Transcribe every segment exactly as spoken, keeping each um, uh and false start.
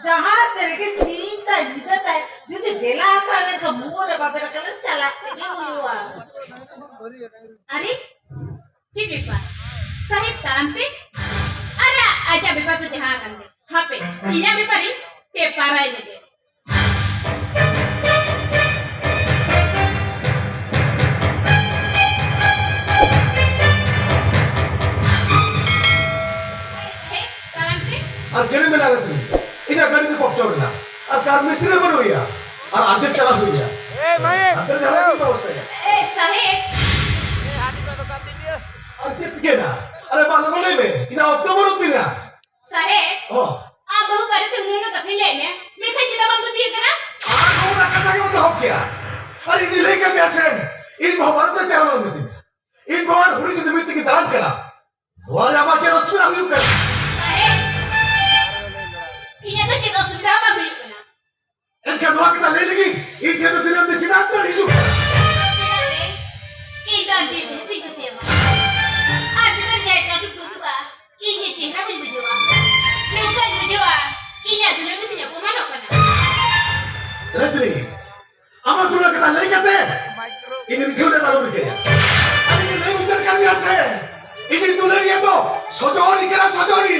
ᱡᱟᱦᱟᱸ ᱛᱤ ᱨᱮᱜᱮ ᱥᱤᱧ ᱛᱟᱭ ᱧᱤᱫᱟᱹ ᱛᱟᱭ ᱡᱩᱫᱤ ᱫᱮᱞᱟ ᱟᱠᱟᱫ ᱢᱮᱱᱠᱷᱟᱱ ᱢᱩ ᱨᱮ ᱵᱟᱵᱮᱨ ᱟᱠᱟᱱᱟ, ᱪᱟᱞᱟᱜ ᱛᱮᱜᱮ ᱦᱩᱭᱩᱜᱼᱟ᱾ ᱟᱨᱮ, ᱪᱮᱫ ᱵᱮᱯᱟᱨ? ᱥᱟᱦᱮᱵ ᱛᱟᱲᱟᱢ ᱛᱮ? ᱟᱨ ᱟᱡᱟᱜ ᱵᱮᱯᱟᱨ ᱫᱚ ᱡᱟᱦᱟᱸ ᱟᱠᱟᱱ ᱜᱮ᱾ ᱦᱟᱯᱮ, ᱤᱧᱟᱹᱜ ᱵᱮᱯᱟᱨᱤᱧ ᱴᱮᱯᱟᱨᱟᱭ ᱞᱮᱜᱮ᱾ ᱦᱮᱡ ᱛᱟᱲᱟᱢ ᱛᱮ? ᱟᱨ ᱪᱮᱫ ᱮᱢ ᱢᱮᱱᱟ ᱞᱟᱹᱴᱩ? ᱤᱧᱟᱹᱜ ᱜᱟᱹᱰᱤ ᱫᱚ ᱯᱚᱠᱪᱚᱨ ᱮᱱᱟ᱾ ᱟᱨ ᱠᱟᱨ ᱢᱤᱥᱛᱨᱤ ᱦᱚᱸ ᱵᱟᱹᱱᱩᱜ ᱮᱭᱟ᱾ ᱟᱨ ᱟᱨᱡᱮᱱᱴ ᱪᱟᱞᱟᱜ ᱦᱩᱭᱩᱜᱼᱟ᱾ ᱮ, ᱢᱟᱹᱭ, ᱦᱟᱱᱛᱮ ᱨᱮ ᱡᱟᱦᱟᱸ ᱨᱮᱜᱮ ᱵᱮᱵᱚᱥᱛᱷᱟᱭᱟ᱾ ᱮ, ᱥᱟᱦᱮᱵ᱾ ᱟᱨ ᱪᱮᱫ ᱪᱤᱠᱟᱹᱭᱮᱱᱟ? ᱟᱨᱮ ᱵᱟ, ᱞᱚᱜᱚᱱ ᱞᱟᱹᱭ ᱢᱮ, ᱤᱧᱟᱹᱜ ᱚᱠᱛᱚ ᱵᱟᱹᱱᱩᱜ ᱛᱤᱧᱟ᱾ ᱥᱟᱦᱮᱵ, ᱚ᱾ ᱟᱢ ᱵᱟᱹᱦᱩ ᱵᱟᱨᱮᱛᱮ ᱩᱱᱟᱹᱜ ᱩᱱᱟᱹᱜ ᱠᱟᱛᱷᱟᱧ ᱞᱟᱹᱭᱟᱫ ᱢᱮᱭᱟ, ᱢᱮᱱᱠᱷᱟᱱ ᱪᱮᱫᱟᱜ ᱵᱟᱢ ᱯᱟᱹᱛᱭᱟᱹᱜ ᱠᱟᱱᱟ? ᱟᱨ ᱚᱱᱟ ᱠᱟᱛᱷᱟ ᱜᱮ ᱵᱟᱢ ᱫᱚᱦᱚ ᱠᱮᱭᱟ᱾ ᱟᱨ ᱤᱧ ᱞᱟᱹᱭ ᱠᱟᱜ ᱢᱮᱭᱟ ᱥᱮ, ᱤᱧ ᱵᱟᱹᱦᱩ ᱵᱟᱨᱮᱛᱮ ᱪᱮᱫ ᱦᱚᱸ ᱟᱞᱚᱢ ᱢᱤᱛᱟᱹᱧᱟ᱾ ᱤᱧ ᱵᱟᱹᱦᱩ ᱟᱨ ᱦᱩᱰᱤᱧ ᱡᱩᱫᱤ ᱢᱤᱫ ᱛᱮᱠᱤᱱ ᱫᱟᱬᱟᱱ ᱠᱟᱱᱟ, ᱱᱚᱣᱟ ᱨᱮ ᱟᱢᱟᱜ ᱪᱮᱫ ᱚᱥᱩᱵᱤᱫᱷᱟ ᱦᱩᱭᱩᱜ ᱠᱟᱱᱟ? ᱥᱟᱦᱮᱵ, ᱤᱧᱟᱹᱜ ᱫᱚ ᱪᱮᱫ ᱚᱥᱩᱵᱤᱫᱷᱟ ᱦᱚᱸ ᱵᱟᱝ ᱦᱩᱭᱩᱜ ᱠᱟᱱᱟ᱾ ᱮᱱᱠᱷᱟᱱ ᱱᱚᱣᱟ ᱠᱟᱛᱷᱟ ᱞᱟᱹᱭ ᱞᱟᱹᱜᱤᱫ ᱤᱧ ᱴᱷᱮᱱ ᱫᱚ ᱫᱤᱱᱟᱹᱢ ᱫᱤᱱ ᱪᱮᱫᱟᱜ ᱫᱟᱹᱲ ᱦᱤᱡᱩᱜ ᱠᱟᱱᱟ? ᱪᱮᱫᱟᱜ ᱥᱮ ᱤᱧ ᱫᱚ ᱟᱢ ᱡᱤᱣᱤ ᱡᱟᱹᱥᱛᱤᱧ ᱠᱩᱥᱤᱭᱟᱢᱟ᱾ ᱟᱨ ᱫᱤᱱᱟᱹᱢ ᱡᱟᱭᱜᱟ ᱨᱮᱧ ᱜᱩᱡᱩᱜᱼᱟ, ᱤᱧ ᱡᱮ ᱪᱮᱦᱨᱟ ᱵᱟᱹᱧ ᱵᱩᱡᱷᱟᱹᱣᱟ᱾ ᱱᱚᱝᱠᱟᱧ ᱵᱩᱡᱷᱟᱹᱣᱟ, ᱤᱧᱟᱜ ᱫᱩᱞᱟᱹᱲ ᱫᱚ ᱛᱤᱧ ᱚᱯᱚᱢᱟᱱᱚᱜ ᱠᱟᱱᱟ᱾ ᱨᱟᱛᱨᱤ, ᱟᱢᱟᱜ ᱫᱩᱞᱟᱹᱲ ᱠᱟᱛᱷᱟ ᱞᱟᱹᱭ ᱠᱟᱛᱮ ᱤᱧ ᱨᱤᱡᱷᱟᱹᱣ ᱞᱮ ᱟᱞᱚᱢ ᱨᱤᱠᱟᱹᱭᱟ᱾ ᱟᱨ ᱤᱧ ᱞᱟᱹᱭ ᱵᱩᱡᱷᱟᱹᱣ ᱠᱟᱱ ᱜᱮᱭᱟ ᱥᱮ, ᱤᱧᱤᱡ ᱫᱩᱞᱟᱹᱲᱤᱭᱟᱹ ᱫᱚ ᱥᱚᱡᱚᱱᱤ ᱠᱟᱱᱟ, ᱥᱚᱡᱚᱱᱤ᱾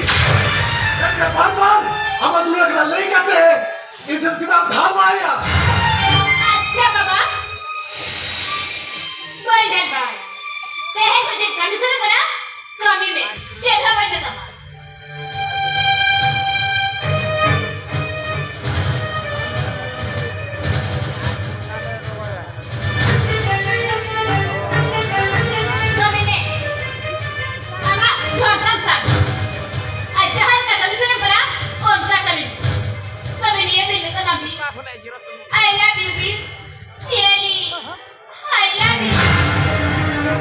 ᱢᱮᱱᱠᱷᱟᱱ ᱵᱟᱨ ᱵᱟᱨ ᱟᱢᱟᱜ ᱫᱩᱞᱟᱹᱲ ᱠᱟᱛᱷᱟ ᱞᱟᱹᱭ ᱠᱟᱛᱮ ᱤᱧ ᱴᱷᱮᱱ ᱪᱮᱫᱟᱜ ᱮᱢ ᱫᱷᱟᱨ ᱵᱟᱲᱟᱭᱟ? ᱟᱪᱪᱷᱟ ᱵᱟᱵᱟ, ᱵᱟᱹᱧ ᱧᱮᱞ ᱵᱟᱲᱟᱭᱟ᱾ ᱛᱮᱦᱮᱧ ᱠᱷᱚᱱ ᱪᱮᱫ ᱠᱟᱹᱢᱤ ᱥᱟᱱᱟ ᱠᱟᱱᱟ, ᱠᱟᱹᱢᱤ ᱢᱮ, ᱪᱮᱫ ᱦᱚᱸ ᱵᱟᱹᱧ ᱢᱮᱛᱟᱢᱟ᱾ ᱠᱟᱹᱢᱤ ᱢᱮ, ᱟᱢᱟᱜ ᱫᱷᱚᱱ ᱛᱟᱢ ᱥᱟᱵ᱾ ᱟᱨ ᱡᱟᱦᱟᱸ ᱞᱮᱠᱟ ᱠᱟᱹᱢᱤ ᱥᱟᱱᱟᱢ ᱠᱟᱱᱟ, ᱚᱱᱠᱟ ᱠᱟᱹᱢᱤ ᱢᱮ᱾ ᱛᱚᱵᱮ ᱱᱤᱭᱟᱹ ᱯᱷᱤᱞᱢ ᱫᱚ ᱱᱟᱢᱵᱤ᱾ I love you, ᱵᱤ᱾ ᱤᱭᱮᱞᱤ᱾ I love you.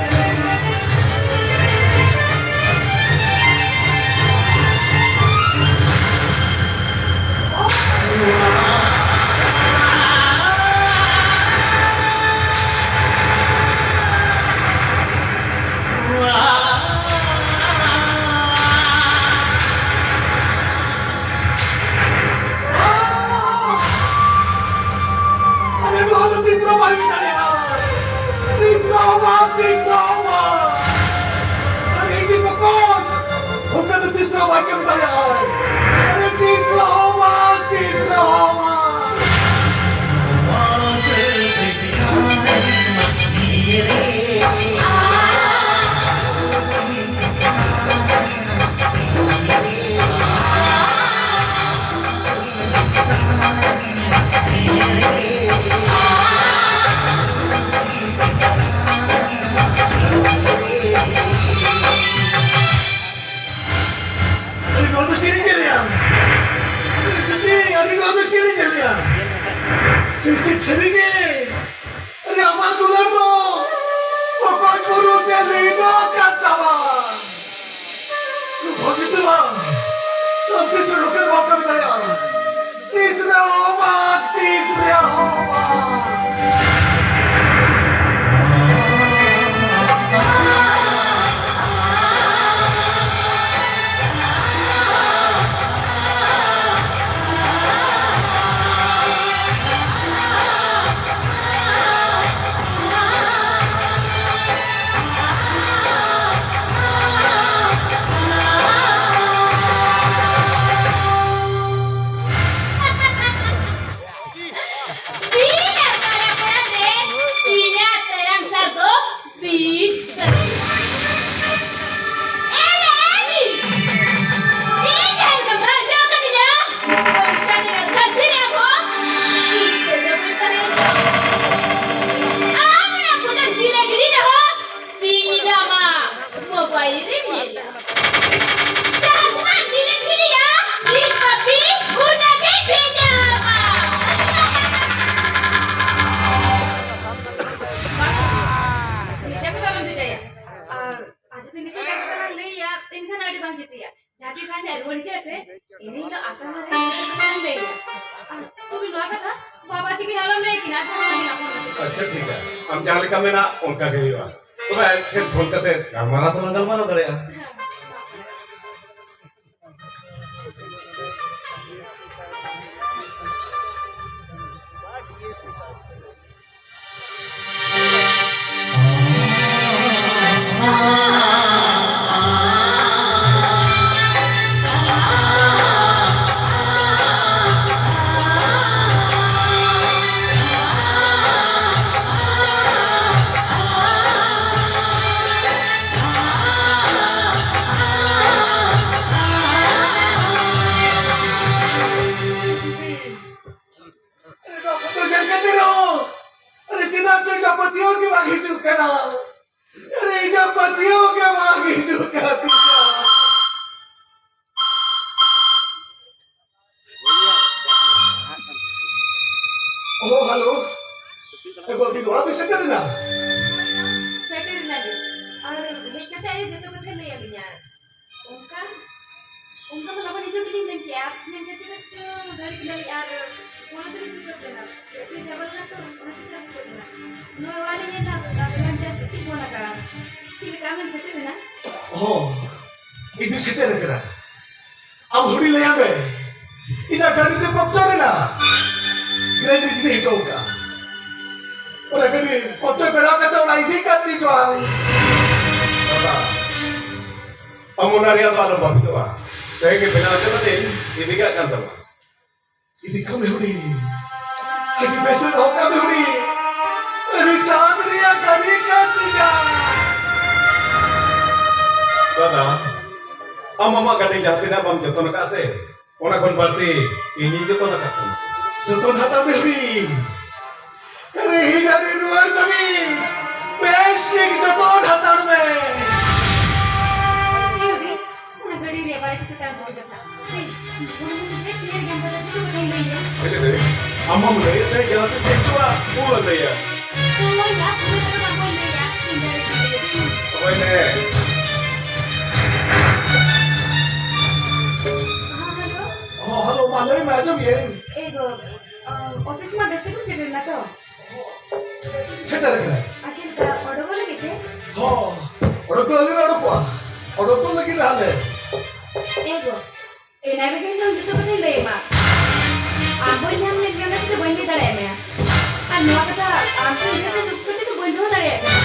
ᱟᱹᱰᱤ ᱱᱚᱣᱟ ᱫᱚ ᱪᱮᱫ ᱤᱧ ᱧᱮᱞᱮᱜᱼᱟ? ᱟᱹᱰᱤ ᱱᱚᱣᱟ ᱫᱚ ᱪᱮᱫ ᱤᱧ ᱧᱮᱞᱮᱜᱼᱟ? ᱪᱮᱫ ᱥᱟᱹᱨᱤᱜᱮ? ᱟᱨᱮ, ᱟᱢᱟᱜ ᱫᱩᱞᱟᱹᱲ ᱫᱚ ᱚᱠᱚᱭ ᱵᱩᱨᱩ ᱛᱮ ᱞᱤᱸᱜᱤ ᱠᱟᱱ ᱛᱟᱢᱟ? ᱵᱷᱟᱹᱜᱤ ᱛᱮ ᱵᱟᱝ, ᱟᱢ ᱛᱤᱥ ᱨᱮᱦᱚᱸ ᱵᱟᱢ ᱠᱟᱹᱢᱤ ᱫᱟᱲᱮᱭᱟᱜᱼᱟ᱾ ᱛᱤᱥ ᱨᱮᱦᱚᱸ ᱵᱟᱝ, ᱛᱤᱥ ᱨᱮᱦᱚᱸ ᱵᱟᱝ᱾ ᱛᱤᱱᱟᱹᱜ ᱢᱟᱨᱟᱝ ᱢᱟᱨᱟᱝ ᱨᱮ ᱤᱧᱟᱹᱜ ᱛᱮᱨᱟᱝ ᱥᱟᱨ ᱫᱚ ᱵᱤᱥ ᱥᱟᱨ᱾ L L B. ᱤᱧ ᱡᱟᱦᱟᱸ ᱞᱮᱠᱟᱢ ᱵᱷᱟᱜᱟᱣ ᱠᱟᱫᱤᱧᱟ, ᱚᱱᱠᱟ ᱜᱮ ᱱᱟᱜ ᱠᱷᱟᱱ ᱥᱮᱨᱮᱧ ᱦᱚᱸ ᱤᱧ ᱴᱷᱮᱱ ᱫᱚ ᱵᱟᱹᱧ ᱛᱟᱦᱮᱸ ᱦᱚᱪᱚᱣᱟᱜᱼᱟ᱾ ᱟᱢ ᱚᱱᱟ ᱯᱷᱳᱴᱳᱢ ᱪᱤᱱᱦᱟᱹ ᱜᱤᱰᱤ ᱨᱮᱦᱚᱸ, ᱥᱤᱧ ᱧᱤᱫᱟᱹ ᱟᱢᱟᱜ ᱢᱳᱵᱟᱭᱤᱞ ᱨᱮᱢ ᱧᱮᱞᱟ᱾ ᱡᱟᱦᱟᱸ ᱛᱤᱱᱟᱹᱜ ᱰᱤᱞᱤᱴ ᱜᱤᱰᱤᱭᱟ, ᱤᱧ ᱯᱟᱯᱤ ᱚᱱᱟ ᱜᱮ ᱵᱷᱮᱡᱟᱣᱟᱢᱟ᱾ ᱱᱤᱡᱮ ᱠᱚ ᱫᱚ ᱟᱞᱚᱢ ᱵᱷᱮᱡᱟᱭᱟ᱾ ᱟᱨ, ᱟᱨ ᱡᱩᱫᱤ ᱱᱤᱛᱚᱜ ᱡᱟᱦᱟᱸ ᱠᱟᱛᱷᱟ ᱞᱟᱝ ᱞᱟᱹᱭᱟ, ᱮᱱᱠᱷᱟᱱ ᱟᱹᱰᱤ ᱵᱟᱝ ᱡᱩᱛᱩᱜᱼᱟ᱾ ᱡᱟᱹᱛᱤ ᱥᱟᱸᱜᱮ ᱨᱩᱣᱟᱹᱲ ᱦᱤᱡᱩᱜᱼᱟ ᱥᱮ, ᱤᱧ ᱫᱚ ᱟᱛᱨᱟ ᱨᱮ ᱞᱟᱹᱭᱟ᱾ ᱟᱨ ᱛᱚᱵᱮ ᱱᱚᱣᱟ ᱠᱟᱛᱷᱟ ᱵᱟᱵᱟ ᱛᱟᱹᱠᱤᱱ ᱟᱞᱚᱢ ᱞᱟᱹᱭ ᱟᱹᱠᱤᱱᱟ, ᱟᱨ ᱡᱟᱦᱟᱸ ᱥᱟᱸᱜᱮ ᱦᱚᱯᱚᱱ ᱛᱟᱹᱠᱤᱱ᱾ ᱟᱪᱪᱷᱟ, ᱴᱷᱤᱠ ᱜᱮᱭᱟ, ᱟᱢ ᱡᱟᱦᱟᱸ ᱞᱮᱠᱟ ᱢᱮᱱᱟ ᱚᱱᱠᱟ ᱜᱮ ᱦᱩᱭᱩᱜᱼᱟ᱾ ᱛᱚᱵᱮ ᱟᱡ ᱴᱷᱮᱱ ᱯᱷᱳᱱ ᱠᱟᱛᱮ ᱜᱟᱞᱢᱟᱨᱟᱣ ᱦᱚᱸᱞᱟᱝ ᱜᱟᱞᱢᱟᱨᱟᱣ ᱫᱟᱲᱮᱭᱟᱜᱼᱟ᱾ ᱦᱮᱸ᱾ ᱟᱨᱮ, ᱤᱧᱟᱹᱜ ᱯᱟᱹᱛᱭᱟᱹᱣ ᱜᱮ ᱵᱟᱝ ᱦᱤᱡᱩᱜ ᱠᱟᱱ ᱛᱤᱧᱟ᱾ ᱚ, ᱦᱮᱞᱳ᱾ ᱮ, ᱜᱚ, ᱟᱹᱵᱤᱱ ᱚᱲᱟᱜ ᱵᱤᱱ ᱥᱮᱴᱮᱨ ᱮᱱᱟ? ᱥᱮᱴᱮᱨ ᱮᱱᱟᱞᱤᱧ᱾ ᱟᱨ ᱦᱮᱡ ᱠᱟᱛᱮ ᱟᱭᱳ ᱡᱚᱛᱚ ᱠᱟᱛᱷᱟᱭ ᱞᱟᱹᱭ ᱟᱹᱞᱤᱧᱟ᱾ ᱚᱱᱠᱟ, ᱚᱱᱠᱟ ᱢᱟ ᱞᱚᱜᱚᱱ ᱦᱤᱡᱩᱜ ᱜᱮᱞᱤᱧ ᱢᱮᱱ ᱠᱮᱜᱼᱟ᱾ ᱢᱮᱱ ᱠᱷᱟᱹᱛᱤᱨ ᱛᱮ ᱜᱷᱟᱹᱲᱤᱠ ᱜᱷᱟᱹᱲᱤᱠ ᱟᱨ ᱯᱷᱳᱱ ᱛᱮᱞᱤᱧ ᱥᱮᱴᱮᱨ ᱞᱮᱱᱟ᱾ ᱪᱟᱵᱟ ᱞᱮᱱᱟ ᱛᱚ, ᱚᱱᱟ ᱪᱤᱠᱟᱹ ᱥᱮᱴᱮᱨ ᱞᱮᱱᱟ? ᱱᱚᱣᱟ ᱚᱲᱟᱜ ᱞᱤᱧ ᱦᱮᱡ ᱮᱱᱟ, ᱟᱯᱮ ᱞᱟᱝ ᱪᱟᱥ ᱠᱟᱛᱮ ᱯᱷᱳᱱ ᱟᱠᱟᱫᱼᱟ᱾ ᱪᱮᱫ ᱞᱮᱠᱟ, ᱟᱢᱮᱢ ᱥᱮᱴᱮᱨ ᱮᱱᱟ? ᱦᱚᱸ, ᱤᱧ ᱫᱚ ᱥᱮᱴᱮᱨ ᱟᱠᱟᱱᱟ᱾ ᱟᱢ ᱦᱩᱰᱤᱧ ᱞᱟᱹᱭᱟᱢ ᱢᱮ, ᱤᱧᱟᱹᱜ ᱜᱟᱹᱰᱤ ᱛᱮ ᱯᱚᱠᱪᱚᱨ ᱮᱱᱟ᱾ ᱜᱮᱨᱮᱡᱽ ᱨᱮ ᱜᱤᱰᱤ ᱦᱚᱴᱚ ᱟᱠᱟᱫᱼᱟ᱾ ᱚᱱᱟ ᱜᱟᱹᱰᱤ ᱯᱚᱠᱪᱚᱨ ᱵᱮᱱᱟᱣ ᱠᱟᱛᱮ ᱚᱲᱟᱜ ᱤᱫᱤ ᱠᱟᱜ ᱛᱤᱧ ᱵᱟᱝ᱾ ᱵᱟᱵᱟ, ᱟᱢ ᱚᱱᱟ ᱨᱮᱭᱟᱜ ᱫᱚ ᱟᱞᱚᱢ ᱵᱷᱟᱵᱤᱛᱚᱜᱼᱟ᱾ ᱛᱮᱦᱮᱧ ᱜᱮ ᱵᱮᱱᱟᱣ ᱦᱚᱪᱚ ᱠᱟᱛᱮᱧ ᱤᱫᱤ ᱠᱟᱜ ᱠᱟᱱ ᱛᱟᱢᱟ᱾ ᱤᱫᱤ ᱠᱟᱜ ᱢᱮ ᱦᱩᱰᱤᱧ᱾ ᱟᱹᱰᱤ ᱵᱮᱥ ᱮ ᱫᱚᱦᱚ ᱠᱟᱜ ᱢᱮ ᱦᱩᱰᱤᱧ᱾ ᱟᱹᱰᱤ ᱥᱟᱫ ᱨᱮᱭᱟᱜ ᱜᱟᱹᱰᱤ ᱠᱟᱱ ᱛᱤᱧᱟ᱾ ᱫᱟᱫᱟ, ᱟᱢ ᱟᱢᱟᱜ ᱜᱟᱹᱰᱤ ᱡᱟᱦᱟᱸ ᱛᱤᱱᱟᱹᱜ ᱵᱟᱢ ᱡᱚᱛᱚᱱ ᱟᱠᱟᱫ ᱥᱮ, ᱚᱱᱟ ᱠᱷᱚᱱ ᱵᱟᱹᱲᱛᱤ ᱤᱧᱤᱧ ᱡᱚᱛᱚᱱ ᱟᱠᱟᱫ ᱛᱟᱢᱟ᱾ ᱡᱚᱛᱚᱱ ᱦᱟᱛᱟᱣ ᱢᱮ ᱦᱩᱰᱤᱧ᱾ ᱨᱤᱦᱤ ᱡᱟᱹᱨᱤ ᱨᱩᱣᱟᱹᱲ ᱛᱟᱹᱵᱤᱱ᱾ ᱵᱮᱥ ᱴᱷᱤᱠ ᱡᱚᱛᱚᱱ ᱦᱟᱛᱟᱲ ᱢᱮ᱾ ᱮ ᱦᱩᱰᱤᱧ, ᱚᱱᱟ ᱜᱟᱹᱰᱤ ᱨᱮ ᱵᱟᱨᱮ ᱠᱟᱛᱷᱟ ᱠᱟᱱ ᱜᱮ ᱠᱟᱛᱷᱟ᱾ ᱦᱮᱸ, ᱚᱱᱟ ᱢᱚᱫᱽᱫᱷᱮ ᱨᱮ ᱠᱞᱤᱭᱟᱨ ᱜᱮ ᱟᱢ ᱠᱟᱛᱷᱟ ᱪᱮᱫ ᱠᱟᱛᱷᱟᱧ ᱞᱟᱹᱭᱟ? ᱦᱮᱸ, ᱞᱟᱹᱭ ᱫᱟᱲᱮᱭᱟᱜ᱾ ᱟᱢ ᱢᱟᱢ ᱞᱟᱹᱭᱮᱫ ᱛᱟᱦᱮᱸ ᱡᱟᱦᱟᱸ ᱛᱤᱥ ᱦᱤᱡᱩᱜᱼᱟ, ᱩᱱ ᱞᱟᱹᱭᱟ᱾ ᱦᱳᱭ, ᱞᱟᱦᱟ ᱯᱩᱨᱟᱹ ᱠᱟᱛᱷᱟ ᱵᱟᱝ ᱵᱚᱱ ᱞᱟᱹᱭᱟ, ᱤᱧ ᱫᱟᱲᱮ ᱠᱟᱛᱮ ᱞᱟᱹᱭ ᱫᱟᱹᱧ᱾ ᱚᱠᱚᱭ ᱢᱮ? ᱦᱮᱸ, ᱦᱮᱞᱳ᱾ ᱦᱚᱸ, ᱦᱮᱞᱳ, ᱢᱟ ᱞᱟᱹᱭ ᱢᱮ, ᱟᱸᱡᱚᱢ ᱜᱤᱭᱟᱹᱧ᱾ ᱮ ᱜᱚ, ᱚ, ᱚᱯᱷᱤᱥ ᱢᱟ ᱵᱮᱥ ᱛᱮᱜᱮᱢ ᱥᱮᱴᱮᱨ ᱮᱱᱟ ᱛᱚ? ᱥᱮᱴᱮᱨ ᱟᱠᱟᱱᱟ᱾ ᱟᱨ ᱪᱮᱫ ᱞᱮᱠᱟ, ᱚᱰᱚᱠᱚᱜ ᱞᱟᱹᱜᱤᱫ ᱛᱮ? ᱦᱚᱸ, ᱚᱰᱚᱠ ᱫᱚ ᱟᱞᱮ ᱞᱮ ᱚᱰᱚᱠᱚᱜᱼᱟ᱾ ᱚᱰᱚᱠᱚᱜ ᱞᱟᱹᱜᱤᱫ ᱨᱮᱦᱚᱸ ᱞᱮ᱾ ᱮ ᱜᱚ, ᱮᱱᱟᱝ ᱨᱮᱜᱮ ᱤᱧ ᱫᱚ ᱡᱚᱛᱚ ᱠᱟᱛᱷᱟᱧ ᱞᱟᱹᱭ ᱟᱢᱟ᱾ ᱟᱢ ᱵᱟᱹᱧ ᱧᱟᱢ ᱞᱮᱫ ᱢᱮᱭᱟ, ᱚᱱᱟ ᱪᱤᱠᱟᱹ ᱵᱟᱹᱧ ᱞᱟᱹᱭ ᱫᱟᱲᱮᱭᱟᱜ ᱢᱮᱭᱟ? ᱟᱨ ᱱᱚᱣᱟ ᱠᱟᱛᱷᱟ ᱟᱢ ᱴᱷᱮᱱ ᱞᱟᱹᱭ ᱛᱮ ᱫᱩᱠ ᱠᱟᱛᱮ ᱫᱚ ᱵᱟᱹᱧ ᱫᱚᱦᱚ ᱫᱟᱲᱮᱭᱟᱜ ᱠᱟᱱᱟ᱾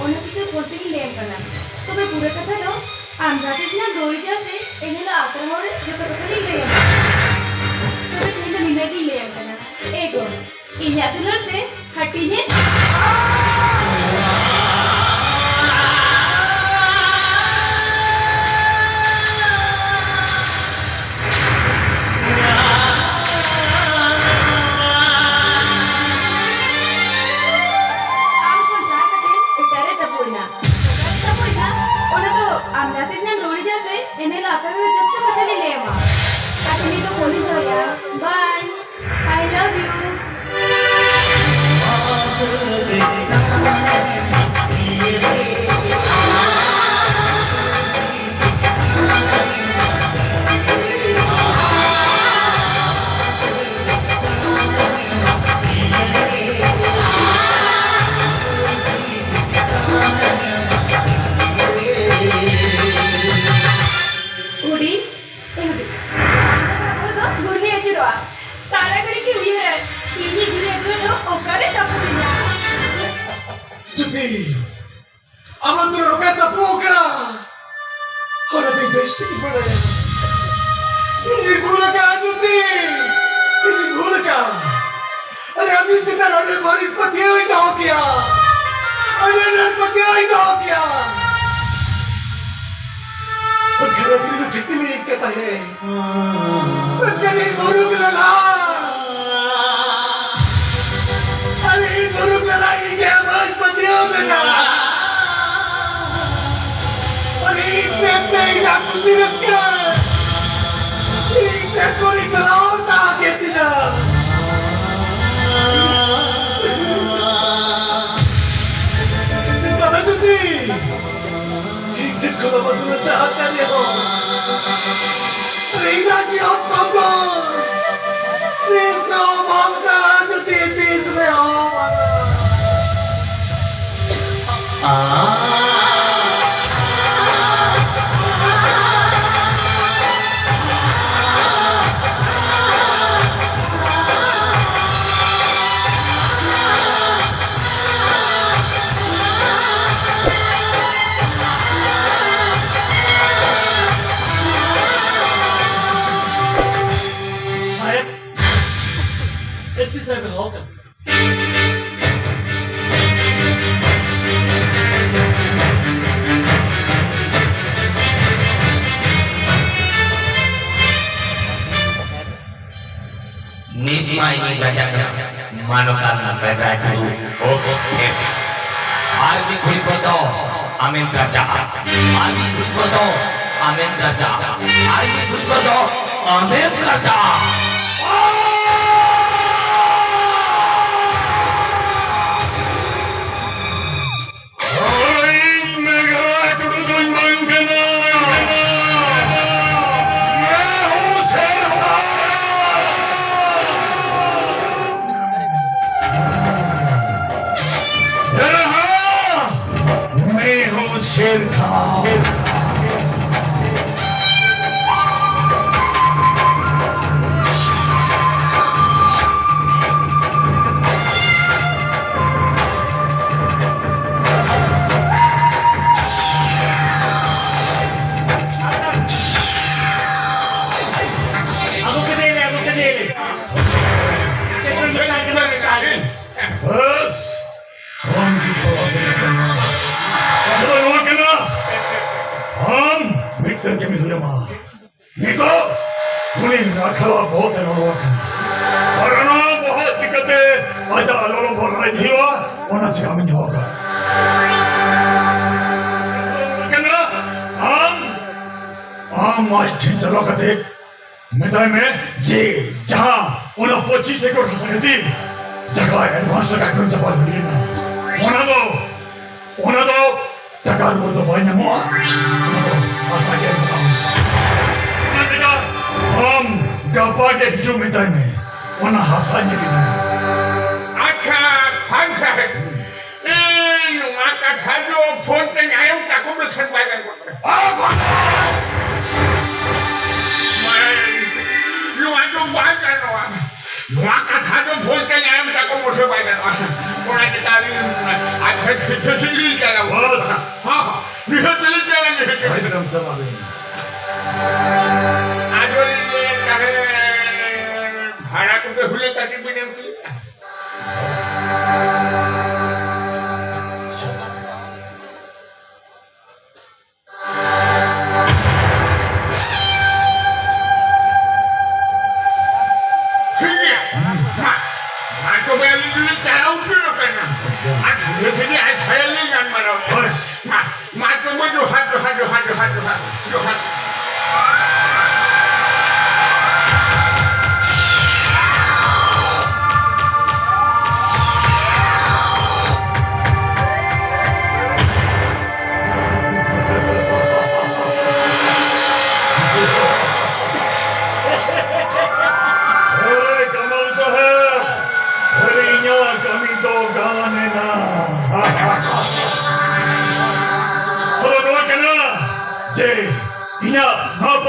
ᱚᱱᱟ ᱪᱤᱠᱟᱹ ᱯᱷᱳᱱ ᱛᱮᱜᱤᱧ ᱞᱟᱹᱭ ᱟᱢ ᱠᱟᱱᱟ᱾ ᱛᱚᱵᱮ ᱯᱩᱨᱟᱹ ᱠᱟᱛᱷᱟ ᱫᱚ ᱟᱢ ᱡᱟᱦᱟᱸ ᱛᱤᱥ ᱱᱟᱜ ᱫᱳᱲᱤ ᱡᱟ ᱥᱮ, ᱮᱱ ᱦᱤᱞᱳᱜ ᱟᱛᱨᱟ ᱦᱚᱲ ᱨᱮ ᱡᱚᱛᱚ ᱠᱟᱛᱷᱟ ᱞᱤᱧ ᱞᱟᱹᱭ ᱟᱢᱟ᱾ ᱛᱚᱵᱮ ᱛᱮᱦᱮᱧ ᱫᱚ ᱱᱤᱱᱟᱹᱜ ᱜᱤᱧ ᱞᱟᱹᱭ ᱟᱢ ᱠᱟᱱᱟ᱾ ᱮ ᱜᱚ, ᱤᱧᱟᱜ ᱫᱩᱞᱟᱹᱲ ᱥᱮ ᱦᱟᱹᱴᱤᱧ ᱦᱮᱡ᱾ Bye. I love you. ᱦᱩᱰᱤᱧ, ᱮ ᱦᱩᱰᱤᱧ, ᱟᱢ ᱫᱚ ᱵᱟᱹᱦᱩ ᱫᱚ ᱜᱩᱨᱦᱤ ᱟᱹᱪᱩᱨᱚᱜᱼᱟ᱾ ᱥᱟᱨᱟ ᱜᱷᱟᱹᱲᱤ ᱜᱮ ᱩᱭᱦᱟᱹᱨᱟᱭ, ᱤᱧᱤᱡ ᱡᱩᱨᱤ ᱫᱩᱞᱟᱹᱲ ᱫᱚ ᱚᱠᱟᱨᱮ ᱛᱟᱹᱯᱩ ᱞᱮᱱᱟ? ᱡᱩᱫᱤ ᱟᱢᱟᱜ ᱫᱩᱞᱟᱹᱲ ᱚᱠᱟᱭ ᱛᱟᱹᱯᱩ ᱟᱠᱟᱱᱟ, ᱚᱱᱟ ᱫᱚ ᱤᱧ ᱵᱮᱥ ᱴᱷᱤᱠ ᱤᱧ ᱵᱟᱲᱟᱭᱟ᱾ ᱤᱧᱤᱧ ᱵᱷᱩᱞ ᱟᱠᱟᱫᱼᱟ ᱡᱩᱫᱤ, ᱤᱧᱤᱧ ᱵᱷᱩᱞ ᱟᱠᱟᱫᱼᱟ᱾ ᱟᱨᱮ, ᱟᱢ ᱪᱮᱛᱟᱱ ᱨᱮ ᱵᱟᱹᱲᱤᱡ ᱯᱟᱹᱛᱭᱟᱹᱣ ᱤᱧ ᱫᱚᱦᱚ ᱠᱮᱭᱟ, ᱟᱹᱰᱤ ᱟᱸᱴ ᱯᱟᱹᱛᱭᱟᱹᱣ ᱤᱧ ᱫᱚᱦᱚ ᱠᱮᱭᱟ᱾ ᱢᱮᱱᱠᱷᱟᱱ ᱟᱹᱰᱤ ᱫᱚ ᱴᱷᱤᱠ ᱞᱤᱧ ᱟᱹᱭᱠᱟᱹᱣ ᱛᱟᱦᱮᱸᱫ᱾ ᱢᱮᱱᱠᱷᱟᱱ ᱤᱧ ᱵᱩᱨᱩ ᱜᱮᱞᱟ, ᱟᱨᱮ, ᱤᱧ ᱵᱩᱨᱩ ᱜᱮᱞᱟ ᱤᱧ ᱜᱮ ᱵᱟᱹᱧ ᱯᱟᱹᱛᱭᱟᱹᱣ ᱞᱮᱱᱟ᱾ ᱟᱨᱮ, ᱤᱧ ᱢᱮᱱᱛᱮ ᱤᱧᱟᱹᱜ ᱠᱩᱥᱤ ᱨᱟᱹᱥᱠᱟᱹ ᱤᱧ ᱴᱷᱮᱱ ᱠᱷᱚᱱ ᱤᱧ ᱪᱟᱞᱟᱣ ᱥᱟᱦᱟ ᱠᱮᱫ ᱛᱤᱧᱟ᱾ ᱫᱟᱫᱟ ᱡᱩᱫᱤ ᱤᱧ ᱴᱷᱮᱱ ᱠᱷᱚᱱ ᱟᱢᱟᱜ ᱫᱩᱞᱟᱹᱲ ᱥᱟᱦᱟ ᱠᱟᱱ ᱨᱮᱦᱚᱸ, ᱤᱧᱟᱜ ᱡᱤᱭᱚᱱ ᱠᱷᱚᱱ ᱫᱚ ᱛᱤᱥ ᱨᱮᱦᱚᱸ ᱵᱟᱢ ᱥᱟᱦᱟ ᱡᱩᱫᱤ, ᱛᱤᱥ ᱨᱮᱦᱚᱸ ᱵᱟᱝ᱾ ᱥᱟᱦᱮᱵᱽ, ᱮᱥ ᱯᱤ ᱥᱟᱦᱮᱵᱽ ᱮ ᱦᱚᱦᱚ ᱠᱟᱱᱟ᱾ ᱱᱤᱛ ᱢᱟ ᱤᱧᱤᱧ ᱜᱟᱡᱟᱜ ᱠᱟᱱᱟ, ᱢᱟᱱᱚᱛᱟᱱ ᱵᱮᱫᱨᱟᱭ ᱴᱩᱰᱩ᱾ ᱳᱦ, ᱪᱮᱫ? ᱟᱨ ᱢᱤᱫ ᱜᱷᱩᱲᱤ ᱯᱚᱨ ᱫᱚ ᱟᱢᱮᱢ ᱜᱟᱡᱟᱜᱼᱟ, ᱟᱨ ᱢᱤᱫ ᱜᱷᱩᱲᱤ ᱯᱚᱨ ᱫᱚ ᱟᱢᱮᱢ ᱜᱟᱡᱟᱜᱼᱟ, ᱟᱨ ᱢᱤᱫ ᱜᱷᱩᱲᱤ ᱯᱚᱨ ᱫᱚ ᱟᱢᱮᱢ ᱠᱟᱴᱟ᱾ ᱤᱧ ᱢᱮᱜᱷᱨᱟᱭ ᱴᱩᱰᱩ ᱫᱩᱧ ᱵᱟᱝ ᱠᱟᱱᱟ᱾ ᱢᱮ ᱦᱩᱸ ᱥᱮᱨ ᱠᱷᱟᱱ᱾ ᱮᱨᱟ! ᱢᱮ ᱦᱩᱸ ᱥᱮᱨ ᱠᱷᱟᱱ᱾ ᱵᱟᱥ! ᱟᱢ ᱜᱮ ᱯᱟᱞᱟᱥ ᱞᱮᱠᱟᱱᱟ᱾ ᱠᱟᱛᱷᱟ ᱫᱚ ᱱᱚᱣᱟ ᱠᱟᱱᱟ, ᱟᱢ ᱢᱤᱫᱴᱟᱝ ᱠᱟᱹᱢᱤ ᱦᱩᱭ ᱟᱢᱟ᱾ ᱱᱤᱛᱚᱜ ᱩᱱᱤ ᱨᱟᱠᱷᱟᱞ ᱵᱚᱦᱚᱜ ᱮ ᱞᱚᱞᱚ ᱟᱠᱟᱱᱟ᱾ ᱟᱨ ᱚᱱᱟ ᱵᱚᱦᱚᱜ ᱪᱤᱠᱟᱹᱛᱮ ᱟᱡᱟᱜ ᱞᱚᱞᱚ ᱵᱚᱦᱚᱜ ᱨᱟᱲᱮᱡ ᱦᱩᱭᱩᱜᱼᱟ, ᱚᱱᱟ ᱪᱮᱠᱟ ᱟᱢᱤᱧ ᱦᱚᱦᱚ ᱟᱠᱟᱫ᱾ ᱠᱟᱱᱟ, ᱟᱢ, ᱟᱢ ᱟᱡ ᱴᱷᱮᱱ ᱪᱟᱞᱟᱣ ᱠᱟᱛᱮ ᱢᱮᱛᱟᱭ ᱢᱮ ᱡᱮ ᱡᱟᱦᱟᱸ ᱚᱱᱟ ᱯᱚᱸᱪᱤᱥ ᱮᱠᱚᱨ ᱦᱟᱥᱟ ᱠᱷᱟᱹᱛᱤᱨ ᱡᱟᱦᱟᱸ advance ᱴᱟᱠᱟ ᱮᱢ ᱪᱟᱵᱟ ᱦᱩᱭ ᱞᱮᱱᱟ, ᱚᱱᱟ ᱫᱚ, ᱚᱱᱟ ᱫᱚ ᱴᱟᱠᱟ ᱨᱩᱣᱟᱹᱲ ᱫᱚ ᱵᱟᱭ ᱧᱟᱢᱚᱜᱼᱟ᱾ ᱚᱱᱟ ᱫᱚ ᱦᱟᱥᱟ ᱜᱮ ᱮᱢᱚᱜᱼᱟ᱾ ᱚᱱᱟ ᱪᱮᱠᱟ ᱟᱢ ᱜᱟᱯᱟ ᱜᱮ ᱦᱤᱡᱩᱜ ᱢᱮᱛᱟᱭ ᱢᱮ, ᱚᱱᱟ ᱦᱟᱥᱟ ᱧᱮᱞ ᱤᱫᱤ ᱢᱮ᱾ ᱟᱪᱪᱷᱟ, ᱠᱷᱟᱱ ᱥᱟᱦᱮᱵ, ᱤᱧ ᱱᱚᱣᱟ ᱠᱟᱛᱷᱟ ᱫᱚ ᱯᱷᱳᱱ ᱛᱮ ᱟᱭᱳ ᱛᱟᱠᱚ ᱞᱮᱠᱷᱟᱱ ᱵᱟᱭ ᱜᱟᱱᱚᱜ ᱠᱟᱱᱟ᱾ ᱵᱟᱭ, ᱱᱚᱣᱟ ᱫᱚ ᱵᱟᱭ ᱜᱟᱱᱚᱜᱼᱟ᱾ ᱱᱚᱣᱟ ᱠᱟᱛᱷᱟ ᱫᱚ ᱯᱷᱳᱱ ᱛᱮ ᱟᱭᱳ ᱛᱟᱠᱚ ᱢᱩᱴᱷᱟᱹ ᱵᱟᱭ ᱜᱟᱱᱚᱜᱼᱟ᱾ ᱚᱱᱟ ᱪᱮᱛᱟᱱ ᱨᱮ ᱟᱪᱪᱷᱟ, ᱴᱷᱤᱠ ᱴᱷᱟᱠ ᱞᱤᱧ ᱪᱟᱞᱟᱜᱼᱟ᱾ ᱵᱟᱥ᱾ ᱦᱚᱸ, ᱦᱚᱸ, ᱱᱤᱦᱟᱹᱛ ᱞᱤᱧ ᱪᱟᱞᱟᱜᱼᱟ, ᱱᱤᱦᱟᱹᱛ᱾ ᱮᱠᱫᱚᱢ ᱪᱟᱞᱟᱜ ᱵᱤᱱ᱾ ᱟᱫᱚ ᱞᱤᱧ ᱞᱟᱹᱭᱮᱫ ᱛᱟᱦᱮᱸᱫ, ᱵᱷᱟᱲᱟ ᱠᱚᱜᱮ ᱦᱩᱞᱟᱹ ᱠᱟᱹᱴᱤᱡ ᱵᱤᱱ ᱮᱢ ᱠᱮᱫᱟ᱾ ᱴᱷᱤᱠ ᱜᱮᱭᱟ᱾ ᱢᱟ, ᱢᱟ ᱛᱚᱵᱮ ᱟᱹᱞᱤᱧ ᱫᱚᱞᱤᱧ ᱪᱟᱞᱟᱣ ᱩᱛᱟᱹᱨᱚᱜ ᱠᱟᱱᱟ᱾ ᱟᱨ ᱥᱚᱸᱜᱮ ᱥᱚᱸᱜᱮ ᱟᱡ ᱥᱟᱭᱟ ᱞᱤᱧ ᱜᱟᱞᱢᱟᱨᱟᱣ᱾ ᱦᱳᱭ᱾ ᱢᱟ, ᱢᱟ ᱛᱚᱵᱮ ᱡᱚᱦᱟᱨ, ᱡᱚᱦᱟᱨ, ᱡᱚᱦᱟᱨ, ᱡᱚᱦᱟᱨ, ᱡᱚᱦᱟᱨ, ᱡᱚᱦᱟᱨ᱾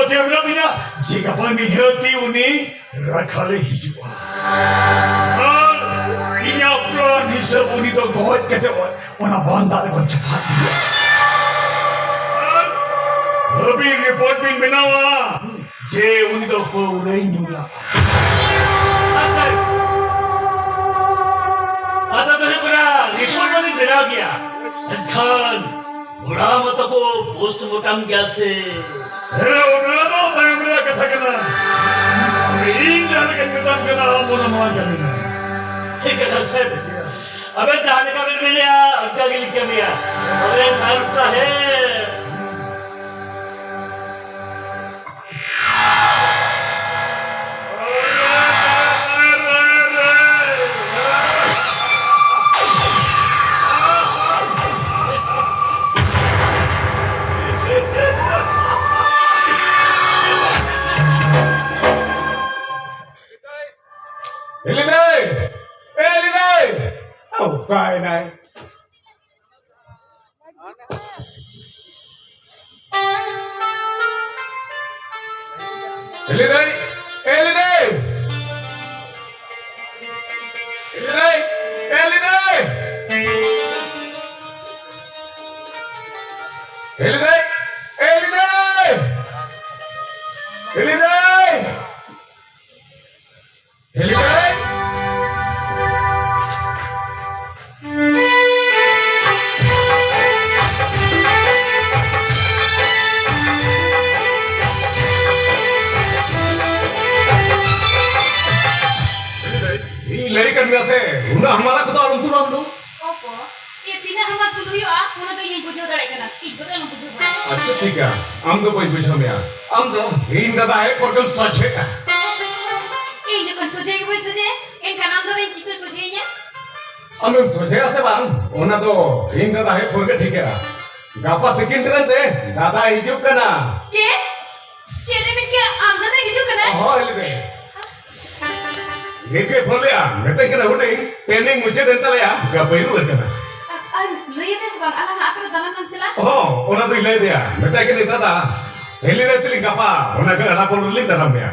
ᱪᱮ ᱢᱮᱱᱟᱜ ᱞᱤᱧᱟ ᱡᱮ ᱜᱟᱯᱟ ᱱᱤᱦᱟᱹᱛᱤ ᱩᱱᱤ ᱨᱟᱠᱷᱟ ᱞᱮ ᱦᱤᱡᱩᱜᱼᱟ᱾ ᱟᱨ ᱤᱧᱟᱹᱜ ᱯᱞᱟᱱ ᱦᱤᱥᱟᱹᱵ ᱩᱱᱤ ᱫᱚ ᱜᱚᱡ ᱠᱟᱛᱮ ᱚᱱᱟ ᱵᱟᱱ ᱫᱟᱜ ᱨᱮᱵᱚᱱ ᱪᱟᱯᱟᱫ ᱮᱭᱟ᱾ ᱟᱨ ᱟᱹᱵᱤᱱ ᱨᱤᱯᱳᱨᱴ ᱵᱤᱱ ᱵᱮᱱᱟᱣᱟ ᱡᱮ ᱩᱱᱤ ᱫᱚ ᱯᱟᱹᱣᱨᱟᱹᱭ ᱧᱩ ᱞᱟᱜᱼᱟ᱾ ᱠᱟᱛᱷᱟ ᱫᱚ ᱦᱩᱭᱩᱜ ᱠᱟᱱᱟ, ᱨᱤᱯᱳᱨᱴ ᱢᱟᱵᱤᱱ ᱵᱮᱱᱟᱣ ᱜᱮᱭᱟ, ᱢᱮᱱᱠᱷᱟᱱ ᱚᱲᱟᱜ ᱢᱟᱛᱚ ᱠᱚ ᱯᱳᱥᱴᱢᱚᱨᱴᱟᱢ ᱜᱮᱭᱟ ᱥᱮ᱾ ᱦᱮᱸ, ᱚᱱᱟ ᱫᱚ ᱛᱟᱭᱚᱢ ᱨᱮᱭᱟᱜ ᱠᱟᱛᱷᱟ ᱠᱟᱱᱟ᱾ ᱤᱧ ᱡᱟᱦᱟᱸ ᱞᱮᱠᱟᱧ ᱢᱮᱛᱟᱢ ᱠᱟᱱᱟ, ᱟᱢ ᱚᱱᱟ ᱱᱚᱣᱟ ᱠᱟᱹᱢᱤ ᱢᱮ᱾ ᱴᱷᱤᱠ ᱠᱟᱛᱷᱟ ᱥᱮ? ᱟᱵᱮᱱ ᱡᱟᱦᱟᱸ ᱞᱮᱠᱟ ᱵᱮᱱ ᱢᱮᱱᱮᱜᱼᱟ, ᱚᱱᱠᱟ ᱜᱮᱞᱤᱧ ᱠᱟᱹᱢᱤᱭᱟ᱾ ᱛᱚᱵᱮ ᱠᱷᱟᱱ ᱥᱟᱦᱮᱵ᱾ ᱦᱤᱞᱤ ᱫᱟᱹᱭ! ᱮ ᱦᱤᱞᱤ ᱫᱟᱹᱭ! ᱚᱠᱟᱭᱮᱱᱟᱭ? ᱦᱤᱞᱤ ᱫᱟᱹᱭ! ᱮ ᱦᱤᱞᱤ ᱫᱟᱹᱭ! ᱦᱤᱞᱤ ᱫᱟᱹᱭ! ᱮ ᱦᱤᱞᱤ ᱫᱟᱹᱭ! ᱦᱤᱞᱤ ᱫᱟᱹᱭ! ᱮ ᱦᱤᱞᱤ ᱫᱟᱹᱭ! ᱦᱤᱞᱤ ᱫᱟᱹᱭ! ᱦᱤᱞᱤ ᱫᱟᱹᱭ! ᱤᱧ ᱞᱟᱹᱭ ᱠᱟᱫ ᱢᱮᱭᱟ ᱥᱮ, ᱩᱱᱟᱹᱜ ᱦᱟᱢᱟᱞᱟ ᱠᱚᱫᱚ ᱟᱞᱚᱢ ᱛᱩᱞᱟ ᱟᱢ ᱫᱚ᱾ ᱚᱯᱚ, ᱤᱧ ᱛᱤᱱᱟᱹᱜ ᱦᱟᱢᱟᱞ ᱛᱩᱞ ᱦᱩᱭᱩᱜᱼᱟ, ᱚᱱᱟ ᱫᱚ ᱤᱧᱤᱧ ᱵᱩᱡᱷᱟᱹᱣ ᱫᱟᱲᱮᱭᱟᱜ ᱠᱟᱱᱟ᱾ ᱤᱧ ᱠᱚᱫᱚ ᱟᱞᱚᱢ ᱵᱩᱡᱷᱟᱹᱣ ᱠᱚᱣᱟ᱾ ᱟᱪᱪᱷᱟ, ᱴᱷᱤᱠ ᱜᱮᱭᱟ, ᱟᱢ ᱫᱚ ᱵᱟᱹᱧ ᱵᱩᱡᱷᱟᱹᱣ ᱢᱮᱭᱟ᱾ ᱟᱢ ᱫᱚ ᱤᱧ ᱫᱟᱫᱟ ᱦᱮᱡ ᱯᱚᱨ ᱜᱮᱢ ᱥᱚᱡᱷᱮᱜᱼᱟ᱾ ᱤᱧ ᱡᱚᱠᱷᱚᱱ ᱥᱚᱡᱷᱮ ᱜᱮ ᱵᱟᱹᱧ ᱥᱚᱡᱷᱮᱭᱟ, ᱮᱱᱠᱷᱟᱱ ᱟᱢ ᱫᱚ ᱤᱧ ᱪᱤᱠᱟᱹ ᱥᱚᱡᱷᱮᱭᱤᱧᱟ? ᱟᱢᱮᱢ ᱥᱚᱡᱷᱮᱭᱟ ᱥᱮ ᱵᱟᱝ, ᱚᱱᱟ ᱫᱚ ᱤᱧ ᱫᱟᱫᱟ ᱦᱮᱡ ᱯᱚᱨ ᱜᱮ ᱴᱷᱤᱠᱟᱹᱜᱼᱟ᱾ ᱜᱟᱯᱟ ᱛᱤᱠᱤᱱ ᱨᱮ ᱫᱟᱫᱟᱭ ᱦᱤᱡᱩᱜ ᱠᱟᱱᱟ᱾ ᱪᱮᱫ? ᱪᱮᱫ ᱮᱢ ᱢᱮᱱ ᱠᱮᱜᱼᱟ? ᱟᱢ ᱫᱟᱫᱟᱭ ᱦᱤᱡᱩᱜ ᱠᱟᱱᱟ? ᱦᱳᱭ, ᱞᱟᱹᱭ ᱢᱮ᱾ ᱱᱤᱛ ᱜᱮ ᱯᱷᱳᱱ ᱞᱮᱜᱼᱟ, ᱢᱮᱛᱟᱭ ᱠᱟᱱᱟ ᱦᱩᱰᱤᱧ, ᱴᱨᱮᱱᱤᱝ ᱢᱩᱪᱟᱹᱫ ᱮᱱ ᱛᱟᱞᱮᱭᱟ, ᱜᱟᱯᱟᱭ ᱨᱩᱣᱟᱹᱲ ᱠᱟᱱᱟ᱾ ᱟᱨ ᱞᱟᱹᱭ ᱟᱫᱮᱭᱟ ᱥᱮ ᱵᱟᱝ, ᱟᱞᱟᱝ ᱟᱜ ᱟᱛᱳ ᱨᱮ ᱫᱟᱬᱟᱱ ᱞᱟᱝ ᱪᱟᱞᱟᱜᱼᱟ? ᱦᱚᱸ, ᱚᱱᱟ ᱫᱚᱧ ᱞᱟᱹᱭ ᱟᱫᱮᱭᱟ, ᱢᱮᱛᱟᱭ ᱠᱟᱹᱱᱟᱹᱧ, ᱫᱟᱫᱟ, ᱦᱤᱞᱤ ᱨᱮ ᱪᱮᱫ ᱜᱟᱯᱟ ᱚᱱᱟ ᱜᱟᱰᱟ ᱯᱚᱨ ᱨᱮᱞᱤᱧ ᱫᱟᱨᱟᱢ ᱢᱮᱭᱟ᱾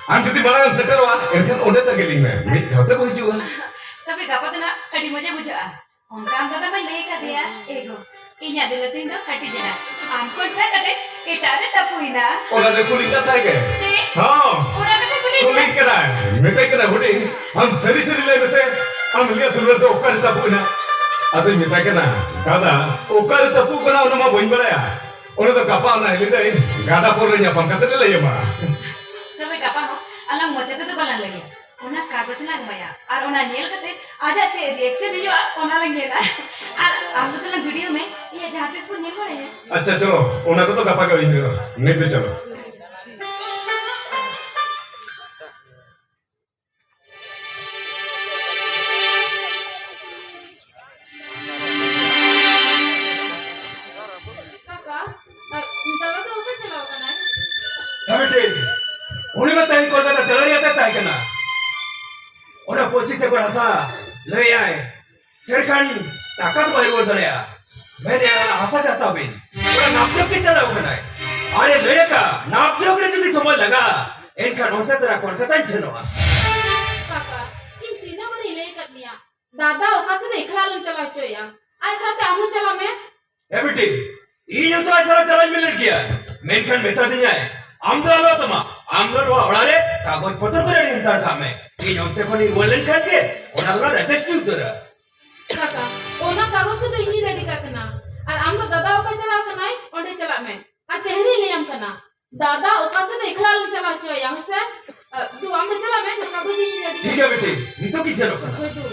ᱟᱢ ᱡᱩᱫᱤ ᱢᱟᱲᱟᱝ ᱮᱢ ᱥᱮᱴᱮᱨᱚᱜᱼᱟ, ᱮᱱᱠᱷᱟᱱ ᱚᱸᱰᱮ ᱛᱟᱸᱜᱤ ᱞᱤᱧ ᱢᱮ, ᱢᱤᱫ ᱫᱷᱟᱣ ᱛᱮ ᱵᱚ ᱦᱤᱡᱩᱜᱼᱟ᱾ ᱛᱚᱵᱮ ᱜᱟᱯᱟ ᱫᱚ ᱱᱟᱜ ᱟᱹᱰᱤ ᱢᱚᱡᱟ ᱵᱩᱡᱷᱟᱹᱜᱼᱟ᱾ ᱚᱱᱠᱟ ᱟᱢ ᱫᱟᱫᱟ ᱢᱟᱭ ᱞᱟᱹᱭ ᱠᱟᱫᱮᱭᱟ, ᱮ ᱜᱚ, ᱤᱧᱟᱜ ᱫᱩᱞᱟᱹᱲ ᱛᱤᱧ ᱫᱚ ᱠᱟᱹᱴᱤᱡ ᱮᱱᱟ, ᱟᱢ ᱠᱷᱚᱱ ᱥᱮ ᱠᱟᱛᱮ ᱮᱴᱟᱜ ᱨᱮ ᱛᱟᱹᱯᱩᱭᱮᱱᱟ᱾ ᱚᱱᱟ ᱫᱚ ᱠᱩᱞᱤ ᱠᱟᱛᱷᱟ ᱜᱮ᱾ ᱪᱮᱫ? ᱦᱚᱸ᱾ ᱚᱱᱟ ᱠᱟᱛᱷᱟ ᱠᱩᱞᱤ ᱠᱩᱞᱤ ᱠᱟᱱᱟ᱾ ᱠᱟᱱᱟᱭ, ᱢᱮᱛᱟᱭ ᱠᱟᱱᱟ, "ᱦᱩᱰᱤᱧ, ᱟᱢ ᱥᱟᱹᱨᱤ ᱥᱟᱹᱨᱤ ᱞᱟᱹᱭ ᱢᱮᱥᱮ, ᱟᱢ ᱟᱞᱮᱭᱟᱜ ᱫᱩᱞᱟᱹᱲ ᱫᱚ ᱚᱠᱟᱨᱮ ᱛᱟᱹᱯᱩᱭᱮᱱᱟ?" ᱟᱫᱚᱧ ᱢᱮᱛᱟᱭ ᱠᱟᱱᱟ, "ᱫᱟᱫᱟ, ᱚᱠᱟᱨᱮ ᱛᱟᱹᱯᱩ ᱠᱟᱱᱟ ᱚᱱᱟ ᱢᱟ ᱵᱟᱹᱧ ᱵᱟᱲᱟᱭᱟ, ᱚᱱᱟ ᱫᱚ ᱜᱟᱯᱟ ᱚᱱᱟ ᱦᱤᱞᱤ ᱫᱟᱹᱭ ᱜᱟᱰᱟ ᱯᱚᱨ ᱨᱮ ᱧᱟᱯᱟᱢ ᱠᱟᱛᱮ ᱞᱮ ᱞᱟᱹᱭ ᱟᱢᱟ᱾ ᱛᱚᱵᱮ ᱜᱟᱯᱟ ᱦᱚᱸ ᱟᱞᱟᱝ ᱢᱚᱪᱟ ᱛᱮᱫᱚ ᱵᱟᱞᱟᱝ ᱞᱟᱹᱭᱟ, ᱚᱱᱟ ᱠᱟᱜᱚᱡᱽ ᱞᱟᱝ ᱮᱢᱟᱭᱟ, ᱟᱨ ᱚᱱᱟ ᱧᱮᱞ ᱠᱟᱛᱮ ᱟᱡᱟᱜ ᱪᱮᱫ reaction ᱦᱩᱭᱩᱜᱼᱟ, ᱚᱱᱟ ᱞᱟᱝ ᱧᱮᱞᱟ᱾ ᱟᱨ ᱟᱢ ᱫᱚ ᱛᱟᱞᱟᱝ video ᱢᱮ, ᱤᱧᱟᱹᱜ ᱡᱟᱦᱟᱸ ᱛᱤᱥ ᱵᱚᱱ ᱧᱮᱞ ᱵᱟᱲᱟᱭᱟ᱾ ᱟᱪᱪᱷᱟ, ᱪᱚᱞᱚ, ᱚᱱᱟ ᱠᱚᱫᱚ ᱜᱟᱯᱟ ᱜᱮ ᱦᱩᱭ ᱦᱩᱭᱩᱜᱼᱟ, ᱱᱤᱛ ᱫᱚ ᱪᱚᱞᱚ᱾ ᱠᱟᱠᱟ, ᱟᱨ ᱫᱟᱫᱟ ᱫᱚ ᱚᱠᱟ ᱪᱟᱞᱟᱣ ᱠᱟᱱᱟᱭ? ᱦᱮᱸ ᱵᱤᱴᱤ, ᱩᱱᱤ ᱢᱟ ᱛᱮᱦᱮᱧ ᱠᱳᱞᱠᱟᱛᱟ ᱪᱟᱞᱟᱣ ᱨᱮᱭᱟᱜ ᱠᱟᱛᱷᱟ ᱛᱟᱦᱮᱸ ᱠᱟᱱᱟ᱾ ᱚᱱᱟ ᱯᱚᱸᱪᱤᱥ ᱮᱠᱚᱨ ᱦᱟᱥᱟ ᱞᱟᱹᱭᱟᱭ, ᱥᱮᱨᱠᱷᱟᱱ ᱴᱟᱠᱟ ᱫᱚ ᱵᱟᱭ ᱨᱩᱣᱟᱹᱲ ᱫᱟᱲᱮᱭᱟᱜᱼᱟ᱾ ᱢᱮᱱᱮᱫᱼᱟ, ᱦᱟᱥᱟ ᱜᱮ ᱦᱟᱛᱟᱣ ᱵᱤᱱ᱾ ᱚᱱᱟ ᱱᱟᱯ ᱡᱚᱜ ᱜᱮ ᱪᱟᱞᱟᱣ ᱠᱟᱱᱟᱭ᱾ ᱟᱨᱮ ᱞᱟᱹᱭ ᱟᱠᱟᱫ, ᱱᱟᱯ ᱡᱚᱜ ᱨᱮ ᱡᱩᱫᱤ ᱥᱚᱢᱚᱭ ᱞᱟᱜᱟᱜᱼᱟ, ᱮᱱᱠᱷᱟᱱ ᱚᱱᱛᱮ ᱛᱚᱨᱟ ᱠᱳᱞᱠᱟᱛᱟᱧ ᱥᱮᱱᱚᱜᱼᱟ᱾ ᱠᱟᱠᱟ, ᱤᱧ ᱛᱤᱱᱟᱹᱜ ᱵᱟᱨᱤᱧ ᱞᱟᱹᱭ ᱟᱠᱟᱫ ᱢᱮᱭᱟ, ᱫᱟᱫᱟ ᱚᱠᱟ ᱥᱮᱫ ᱮᱠᱞᱟ ᱟᱞᱚᱢ ᱪᱟᱞᱟᱣ ᱦᱚᱪᱚᱭᱟ᱾ ᱟᱡ ᱥᱟᱶᱛᱮ ᱟᱢ ᱦᱚᱸ ᱪᱟᱞᱟᱜ ᱢᱮ᱾ ᱮ ᱵᱤᱴᱤ, ᱤᱧ ᱦᱚᱸᱛᱚ ᱟᱡ ᱥᱟᱞᱟᱜ ᱪᱟᱞᱟᱜ ᱤᱧ ᱢᱮᱱᱮᱫ ᱜᱮᱭᱟ, ᱢᱮᱱᱠᱷᱟᱱ ᱢᱮᱛᱟ ᱫᱤᱧᱟᱭ, "ᱟᱢ ᱫᱚ ᱟᱞᱚ ᱟᱛᱟᱢᱟ, ᱟᱢ ᱫᱚ ᱱᱚᱣᱟ ᱚᱲᱟᱜ ᱨᱮ ᱠᱟᱜᱚᱡᱽ ᱯᱚᱛᱚᱨ ᱠᱚ ᱨᱮᱰᱤ ᱦᱟᱛᱟᱲ ᱠᱟᱜ ᱢᱮ, ᱤᱧ ᱚᱱᱛᱮ ᱠᱷᱚᱱᱤᱧ ᱨᱩᱣᱟᱹᱲ ᱞᱮᱱᱠᱷᱟᱱ ᱜᱮ ᱚᱱᱟ ᱨᱮᱱᱟᱜ ᱨᱮᱡᱤᱥᱴᱨᱤ ᱩᱛᱟᱹᱨᱟ᱾" ᱠᱟᱠᱟ, ᱚᱱᱟ ᱠᱟᱜᱚᱡᱽ ᱠᱚᱫᱚ ᱤᱧᱤᱧ ᱨᱮᱰᱤ ᱠᱟᱜ ᱠᱟᱱᱟ, ᱟᱨ ᱟᱢ ᱫᱚ ᱫᱟᱫᱟ ᱚᱠᱟᱭ ᱪᱟᱞᱟᱣ ᱠᱟᱱᱟᱭ, ᱚᱸᱰᱮ ᱪᱟᱞᱟᱜ ᱢᱮ, ᱟᱨ ᱛᱮᱦᱮᱧ ᱤᱧ ᱞᱟᱹᱭᱟᱢ ᱠᱟᱱᱟ, ᱫᱟᱫᱟ ᱚᱠᱟ ᱥᱮᱫ ᱮᱠᱞᱟ ᱟᱞᱚᱢ ᱪᱟᱞᱟᱣ ᱦᱚᱪᱚᱭᱟ, ᱦᱮᱸ ᱥᱮ? ᱫᱩ, ᱟᱢ ᱫᱚ ᱪᱟᱞᱟᱜ ᱢᱮ, ᱱᱚᱝᱠᱟ ᱠᱚ ᱡᱤᱱᱤᱥ ᱟᱹᱰᱤ ᱴᱷᱤᱠ ᱜᱮᱭᱟ ᱵᱤᱴᱤ, ᱱᱤᱛᱚᱜ ᱜᱮ ᱥᱮᱱᱚᱜ ᱠᱟᱱᱟ᱾ ᱦᱳᱭ, ᱫᱩ᱾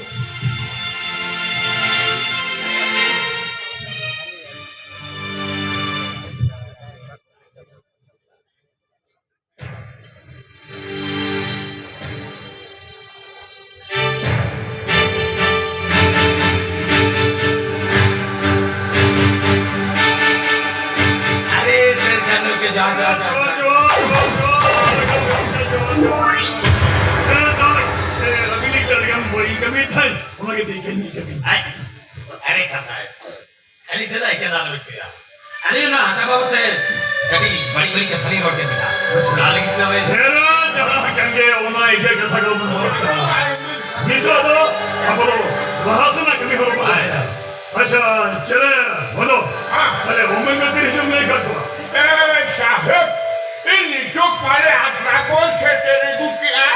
अरे, तेरे जानो के जा, जा, जा, जा। ᱟᱭ, ᱟᱨᱮ ᱠᱟᱛᱷᱟ ᱠᱷᱟᱹᱞᱤ ᱪᱮᱫᱟᱜ ᱮᱠᱮᱱ ᱟᱞᱚ ᱦᱚᱪᱚᱭᱟ? ᱟᱞᱮ ᱚᱱᱟ ᱦᱟᱱᱟ ᱵᱟᱵᱚᱛ ᱛᱮ ᱟᱹᱰᱤ ᱵᱟᱹᱲᱤᱡ ᱵᱟᱹᱲᱤᱡ ᱠᱟᱛᱷᱟ ᱞᱤᱧ ᱨᱚᱲ ᱠᱮᱫ ᱵᱮᱱᱟ᱾ ᱚᱱᱟ ᱞᱟᱹᱜᱤᱫ ᱛᱮ ᱟᱵᱮᱱ ᱦᱮᱨᱟ ᱡᱟᱦᱟᱸ ᱠᱟᱱ ᱜᱮ, ᱚᱱᱟ ᱤᱭᱟᱹ ᱠᱟᱛᱷᱟ ᱜᱮ ᱵᱚᱱ ᱨᱚᱲ ᱠᱟᱱᱟ᱾ ᱱᱤᱛᱚᱜ ᱫᱚ ᱟᱵᱚ ᱫᱚ ᱞᱟᱦᱟ ᱥᱮᱱᱟᱜ ᱠᱟᱹᱢᱤ ᱦᱚᱨᱟ ᱵᱚᱱ ᱞᱟᱦᱟᱭᱟ᱾ ᱟᱪᱪᱷᱟ, ᱪᱮᱞᱮ ᱵᱚᱞᱚ᱾ ᱛᱟᱦᱞᱮ ᱚᱢᱚᱭ ᱢᱮ ᱛᱤᱨᱤᱥ ᱡᱚᱱ ᱞᱟᱹᱭ ᱠᱟᱜ ᱠᱚᱣᱟ᱾ ᱮ ᱥᱟᱦᱮᱵ, ᱤᱧ ᱱᱤᱛᱚᱜ ᱯᱟᱞᱮ ᱟᱛᱨᱟ ᱠᱚ ᱥᱮᱴᱮᱨ ᱟᱹᱜᱩ ᱠᱮᱜᱼᱟ᱾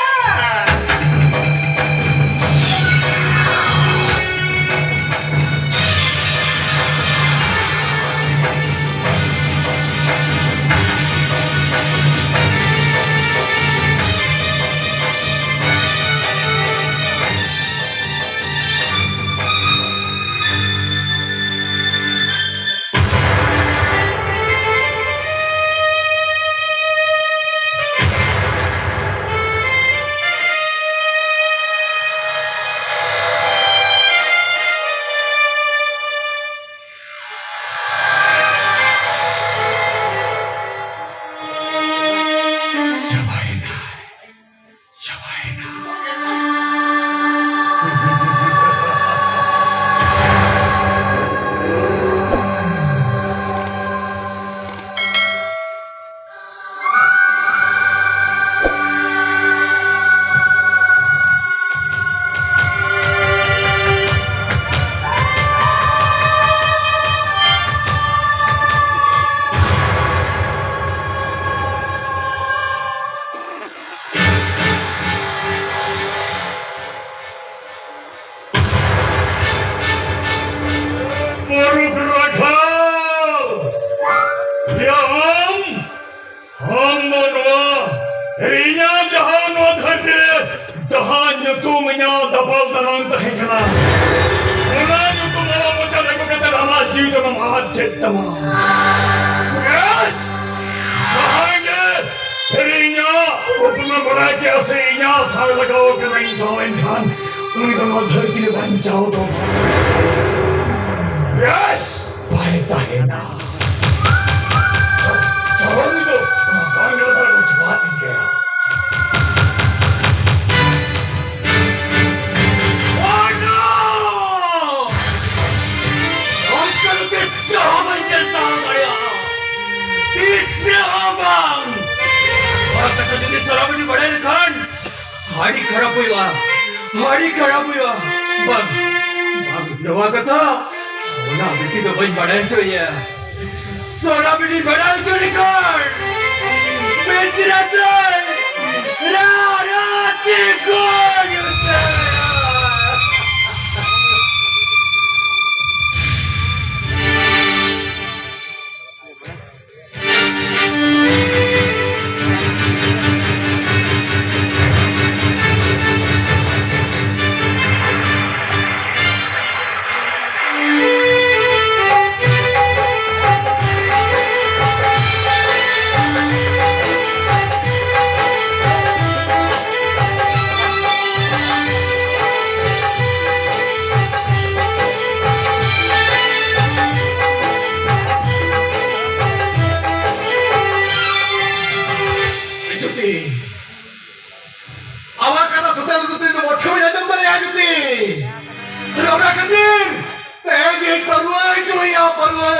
ᱪᱟᱵᱟᱭᱮᱱᱟ᱾ ᱪᱟᱵᱟᱭᱮᱱᱟ᱾ ᱢᱩᱨᱩᱠ ᱨᱟᱠᱷᱟᱞ! ᱭᱟ ᱟᱢ! ᱟᱢ ᱫᱚ ᱱᱚᱣᱟ ᱤᱧᱟᱜ ᱡᱟᱦᱟᱸ ᱱᱚᱣᱟ ᱫᱷᱟᱹᱨᱛᱤ ᱨᱮ ᱡᱟᱦᱟᱸ ᱧᱩᱛᱩᱢ ᱤᱧᱟᱜ ᱫᱟᱯᱟᱞ ᱫᱟᱱᱟᱝ ᱛᱟᱦᱮᱸ ᱠᱟᱱᱟ, ᱚᱱᱟ ᱧᱩᱛᱩᱢ ᱟᱞᱚ ᱢᱚᱪᱟ ᱨᱮ ᱟᱹᱜᱩ ᱠᱟᱛᱮ ᱟᱢᱟᱜ ᱡᱤᱣᱤ ᱫᱚᱢ ᱟᱫ ᱠᱮᱫ ᱛᱟᱢᱟ᱾ ᱵᱮᱥ! ᱡᱟᱦᱟᱸᱭ ᱜᱮ ᱤᱧᱟᱜ ᱦᱩᱠᱢᱮ ᱵᱟᱲᱟᱭ ᱠᱮᱜᱼᱟ ᱥᱮ ᱤᱧᱟᱜ ᱥᱟᱨ ᱞᱟᱜᱟᱣ ᱠᱟᱱᱟ ᱤᱧ ᱥᱟᱶ, ᱮᱱᱠᱷᱟᱱ ᱩᱱᱤ ᱫᱚ ᱱᱚᱣᱟ ᱫᱷᱟᱹᱨᱛᱤ ᱨᱮ ᱵᱟᱧᱪᱟᱣ ᱫᱚ ᱵᱟᱝ᱾ ᱵᱮᱥ! ᱵᱟᱭ ᱛᱟᱦᱮᱱᱟ᱾ ᱪᱚ-, ᱪᱚᱞᱚ ᱩᱱᱤ ᱫᱚ ᱚᱱᱟ ᱵᱟᱝ ᱜᱟᱰᱟ ᱫᱷᱟᱨᱮ ᱵᱚᱱ ᱪᱟᱯᱟᱫ ᱤᱫᱤ ᱠᱟᱭᱟ᱾ Oh no! ᱚᱱᱠᱟ ᱠᱟᱛᱮ ᱡᱟᱦᱟᱸ ᱵᱟᱹᱧ ᱧᱮᱞ ᱥᱟᱦᱟᱣ ᱫᱟᱲᱮᱭᱟᱜᱼᱟ᱾ ᱛᱤᱥ ᱟᱹᱰᱤ ᱠᱷᱟᱨᱟᱯ ᱦᱩᱭᱩᱜᱼᱟ, ᱟᱹᱰᱤ ᱠᱷᱟᱨᱟᱯ ᱦᱩᱭᱩᱜᱼᱟ᱾ ᱵᱟᱝ, ᱵᱟᱝ, ᱱᱚᱣᱟ ᱠᱟᱛᱷᱟ ᱥᱳᱱᱟ ᱵᱤᱴᱤ ᱫᱚ ᱵᱟᱹᱧ ᱵᱟᱲᱟᱭ ᱦᱚᱪᱚᱭᱮᱭᱟ᱾ ᱥᱳᱱᱟ ᱵᱤᱴᱤ ᱵᱟᱲᱟᱭ ᱦᱚᱪᱚ ᱞᱮᱠᱷᱟᱱ ᱢᱤᱫ ᱨᱟᱛᱮ ᱨᱟᱨᱟ ᱛᱮ ᱜᱚᱡ ᱩᱛᱟᱹᱨᱚᱜᱼᱟ᱾ ᱡᱩᱛᱤ, ᱟᱢᱟᱜ ᱠᱟᱛᱷᱟ ᱥᱟᱛᱮ ᱫᱚ ᱛᱤᱧ ᱫᱚ ᱢᱚᱴᱷᱮ ᱵᱟᱹᱧ ᱟᱸᱡᱚᱢ ᱫᱟᱲᱮᱭᱟᱜᱼᱟ ᱡᱩᱛᱤ᱾ ᱚᱱᱟ ᱠᱷᱟᱹᱛᱤᱨ ᱛᱮᱦᱮᱧ ᱤᱧ ᱯᱟᱹᱨᱣᱟᱹ ᱦᱚᱪᱚᱭᱟ, ᱯᱟᱹᱨᱣᱟᱹ᱾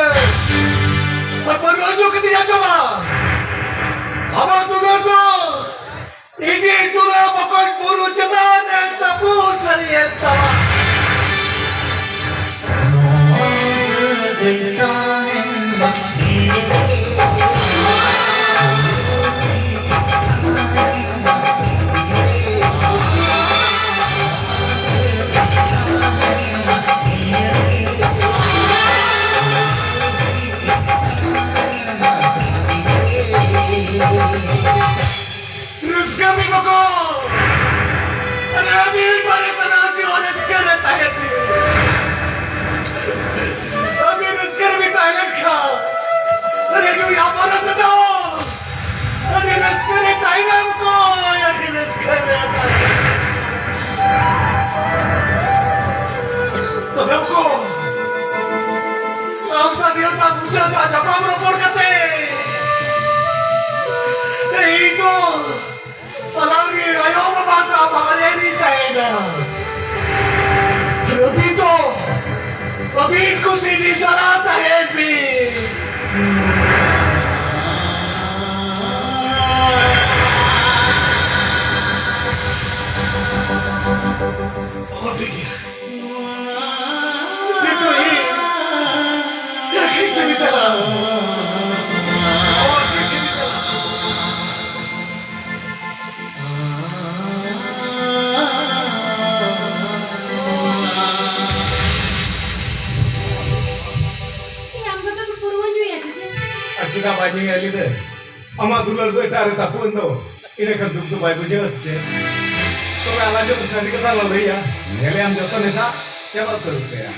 ᱟᱨ ᱯᱟᱹᱨᱣᱟᱹ ᱦᱚᱪᱚ ᱠᱟᱛᱮ ᱤᱧ ᱟᱸᱡᱚᱢᱟ᱾ ᱟᱢᱟᱜ ᱫᱩᱞᱟᱹᱲ ᱫᱚ ᱤᱧᱤᱡ ᱫᱩᱞᱟᱹᱲ ᱵᱚᱠᱚᱧ ᱵᱩᱨᱩ ᱪᱮᱛᱟᱱ ᱨᱮ ᱛᱟᱹᱯᱩ ᱥᱟᱹᱨᱤᱭᱮᱱ ᱛᱟᱢᱟ᱾ ᱱᱚᱣᱟ ᱥᱟᱹᱜᱟᱹᱭ ᱛᱟᱦᱮᱱ ᱢᱟ᱾ ᱨᱟᱹᱥᱠᱟᱹ ᱢᱤᱫ ᱵᱚᱠᱚ᱾ ᱪᱮᱫᱟᱜ ᱵᱟᱭ ᱧᱩᱭᱟ ᱞᱟᱹᱭ ᱫᱟᱭ? ᱟᱢᱟᱜ ᱫᱩᱞᱟᱹᱲ ᱫᱚ ᱮᱴᱟᱜ ᱨᱮ ᱛᱟᱹᱯᱩᱜ ᱮᱱ ᱫᱚ, ᱤᱱᱟᱹ ᱠᱷᱟᱱ ᱫᱩᱠ ᱫᱚ ᱵᱟᱭ ᱵᱩᱡᱷᱟᱹᱣᱟ ᱥᱮ ᱪᱮᱫ? ᱛᱚᱵᱮ ᱟᱞᱟᱝ ᱡᱚᱠᱷᱚᱱ ᱥᱟᱹᱨᱤ ᱠᱟᱛᱷᱟ ᱞᱟᱝ ᱞᱟᱹᱭᱟ, ᱧᱮᱞᱮᱭᱟᱢ ᱡᱚᱛᱚ ᱱᱮᱥᱟ ᱪᱟᱵᱟ ᱩᱛᱟᱹᱨᱚᱜ ᱛᱟᱭᱟ᱾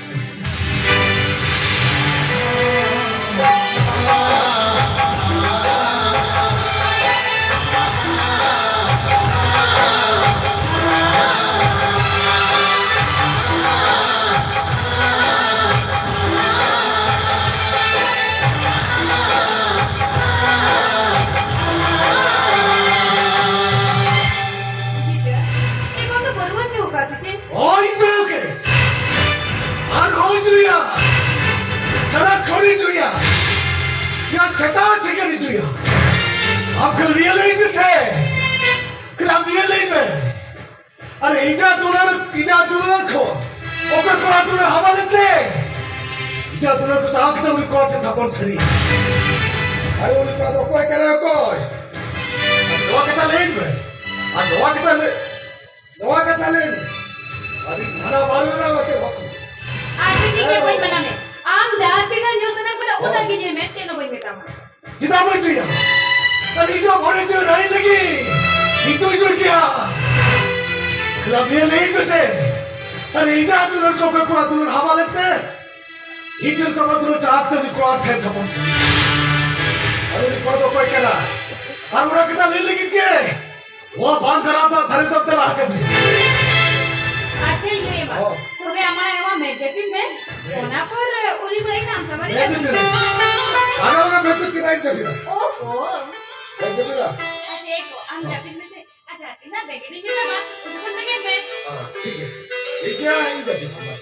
ᱜᱤᱫᱽᱨᱟᱹ, ᱮᱠᱷᱚᱱ ᱫᱚ ᱯᱟᱹᱨᱣᱟᱹᱢ ᱧᱩ ᱟᱠᱟᱫ ᱥᱮ ᱪᱮᱫ? ᱦᱳᱭ, ᱧᱩ ᱠᱮᱫ᱾ ᱟᱨᱦᱚᱸ ᱧᱩᱭᱟ᱾ ᱥᱟᱨᱟ ᱠᱷᱚᱱᱤᱧ ᱧᱩᱭᱟ᱾ ᱭᱟ ᱥᱮᱛᱟᱜ ᱥᱮᱸᱜᱮᱞ ᱧᱩᱭᱟ᱾ ᱟᱢ ᱠᱷᱟᱹᱞᱤ ᱱᱤᱭᱟᱹ ᱞᱟᱹᱭ ᱢᱮᱥᱮ᱾ ᱠᱷᱟᱹᱞᱤ ᱟᱢ ᱱᱤᱭᱟᱹ ᱞᱟᱹᱭ ᱢᱮ᱾ ᱟᱨ ᱤᱧᱟᱹᱜ ᱫᱩᱞᱟᱹᱲ, ᱤᱧᱟᱹᱜ ᱫᱩᱞᱟᱹᱲ ᱠᱷᱚᱱ ᱚᱠᱚᱭ ᱠᱚᱲᱟ ᱫᱩᱞᱟᱹᱲ ᱦᱟᱢᱟᱞ ᱮᱱᱛᱮ? ᱤᱧᱟᱹᱜ ᱫᱩᱞᱟᱹᱲ ᱠᱚ ᱥᱟᱦᱟ ᱠᱟᱛᱮ ᱩᱱᱤ ᱠᱚᱲᱟ ᱴᱷᱮᱱ ᱛᱷᱟᱯᱚᱱ ᱥᱟᱹᱨᱤ᱾ ᱟᱨ ᱩᱱᱤ ᱠᱚᱲᱟ ᱫᱚ ᱚᱠᱚᱭ ᱠᱟᱱᱟᱭ, ᱚᱠᱚᱭ? ᱟᱨ ᱱᱚᱣᱟ ᱠᱟᱛᱷᱟ ᱞᱟᱹᱭ ᱢᱮ᱾ ᱟᱨ ᱱᱚᱣᱟ ᱠᱟᱛᱷᱟ ᱞᱟᱹᱭ, ᱱᱚᱣᱟ ᱠᱟᱛᱷᱟ ᱞᱟᱹᱭ ᱢᱮ᱾ ᱟᱹᱰᱤ ᱦᱟᱱᱟ ᱵᱟᱨ ᱨᱮᱱᱟᱜ ᱵᱟᱠᱚ ᱵᱟᱠᱚ᱾ ᱟᱨ ᱪᱮᱫ ᱜᱮ ᱵᱟᱹᱧ ᱢᱮᱱᱟ ᱢᱮ᱾ ᱟᱢ ᱡᱟᱦᱟᱸ ᱛᱤᱱᱟᱹᱜ ᱧᱩ ᱥᱟᱱᱟ ᱠᱟᱱᱟ, ᱩᱱᱟᱹᱜ ᱜᱮ ᱧᱩᱭ ᱢᱮ, ᱪᱮᱫ ᱦᱚᱸ ᱵᱟᱹᱧ ᱢᱮᱛᱟᱢᱟ᱾ ᱪᱮᱫᱟᱜ ᱵᱟᱹᱧ ᱧᱩᱭᱟ? ᱟᱨ ᱤᱧ ᱫᱚ ᱢᱚᱱᱮ ᱡᱤᱣᱤ ᱨᱟᱲᱮᱡ ᱞᱟᱹᱜᱤᱫ ᱤᱧ ᱫᱚᱧ ᱧᱩᱭ ᱜᱮᱭᱟ᱾ ᱠᱷᱟᱹᱞᱤ ᱱᱤᱭᱟᱹ ᱞᱟᱹᱭ ᱢᱮᱥᱮ, ᱟᱨ ᱤᱧᱟᱹᱜ ᱫᱩᱞᱟᱹᱲ ᱠᱚ ᱚᱠᱚᱭ ᱠᱚᱲᱟ ᱫᱩᱞᱟᱹᱲ ᱦᱟᱢᱟᱞ ᱮᱱᱛᱮ? ᱤᱧ ᱴᱷᱮᱱ ᱠᱚ ᱫᱩᱞᱟᱹᱲ ᱪᱟᱦᱟᱛ ᱛᱮ ᱩᱱᱤ ᱠᱚᱲᱟ ᱴᱷᱮᱱ ᱛᱷᱟᱯᱚᱱ ᱥᱟᱹᱨᱤ᱾ ᱟᱨ ᱩᱱᱤ ᱠᱚᱲᱟ ᱫᱚ ᱚᱠᱚᱭ ᱠᱟᱱᱟ? ᱟᱨ ᱚᱱᱟ ᱠᱟᱛᱷᱟ ᱞᱟᱹᱭ ᱞᱟᱹᱜᱤᱫ ᱜᱮ ᱱᱚᱣᱟ ᱵᱟᱝ ᱜᱟᱰᱟ ᱫᱟᱜ ᱫᱷᱟᱨᱮ ᱫᱚ ᱪᱟᱞᱟᱜ ᱠᱟᱱᱟ᱾ ᱟᱪᱪᱷᱟᱧ ᱞᱟᱹᱭ ᱟᱢᱟ᱾ ᱦᱚᱸ᱾ ᱛᱚᱵᱮ ᱟᱢᱟᱜ ᱮᱢᱟ ᱢᱮ, ᱡᱟᱹᱯᱤᱫ ᱢᱮ᱾ ᱦᱮᱸ᱾ ᱚᱱᱟ ᱯᱚᱨ ᱩᱱᱤ ᱵᱟᱹᱲᱤᱡ ᱱᱟᱢ ᱥᱟᱢᱟᱝ ᱨᱮ ᱦᱮᱸ, ᱡᱟᱹᱯᱤᱫ ᱡᱟᱹᱯᱤᱫ ᱢᱮ᱾ ᱢᱮ᱾ ᱟᱨ ᱚᱱᱟ ᱢᱮ ᱛᱚ ᱪᱮᱫᱟᱜ ᱤᱧ ᱡᱟᱹᱯᱤᱫᱟ? ᱳᱦᱳ᱾ ᱦᱮᱸ, ᱡᱟᱹᱯᱤᱫᱟ᱾ ᱟᱪᱪᱷᱟ, ᱮ ᱜᱚ, ᱟᱢ ᱦᱚᱸ᱾ ᱡᱟᱹᱯᱤᱫ ᱢᱮᱥᱮ᱾ ᱟᱪᱪᱷᱟ, ᱛᱤᱱᱟᱹᱜ ᱵᱮᱜᱮᱫ ᱤᱧ ᱢᱮᱛᱟᱢᱟ, ᱩᱱ ᱡᱚᱠᱷᱚᱱ ᱵᱮᱜᱮᱫ ᱢᱮ᱾ ᱦᱮᱸ, ᱴᱷᱤᱠ ᱜᱮᱭᱟ᱾ ᱴᱷᱤᱠ ᱜᱮᱭᱟ, ᱤᱧ ᱡᱟᱹᱯᱤᱫ ᱠᱮᱫᱟ᱾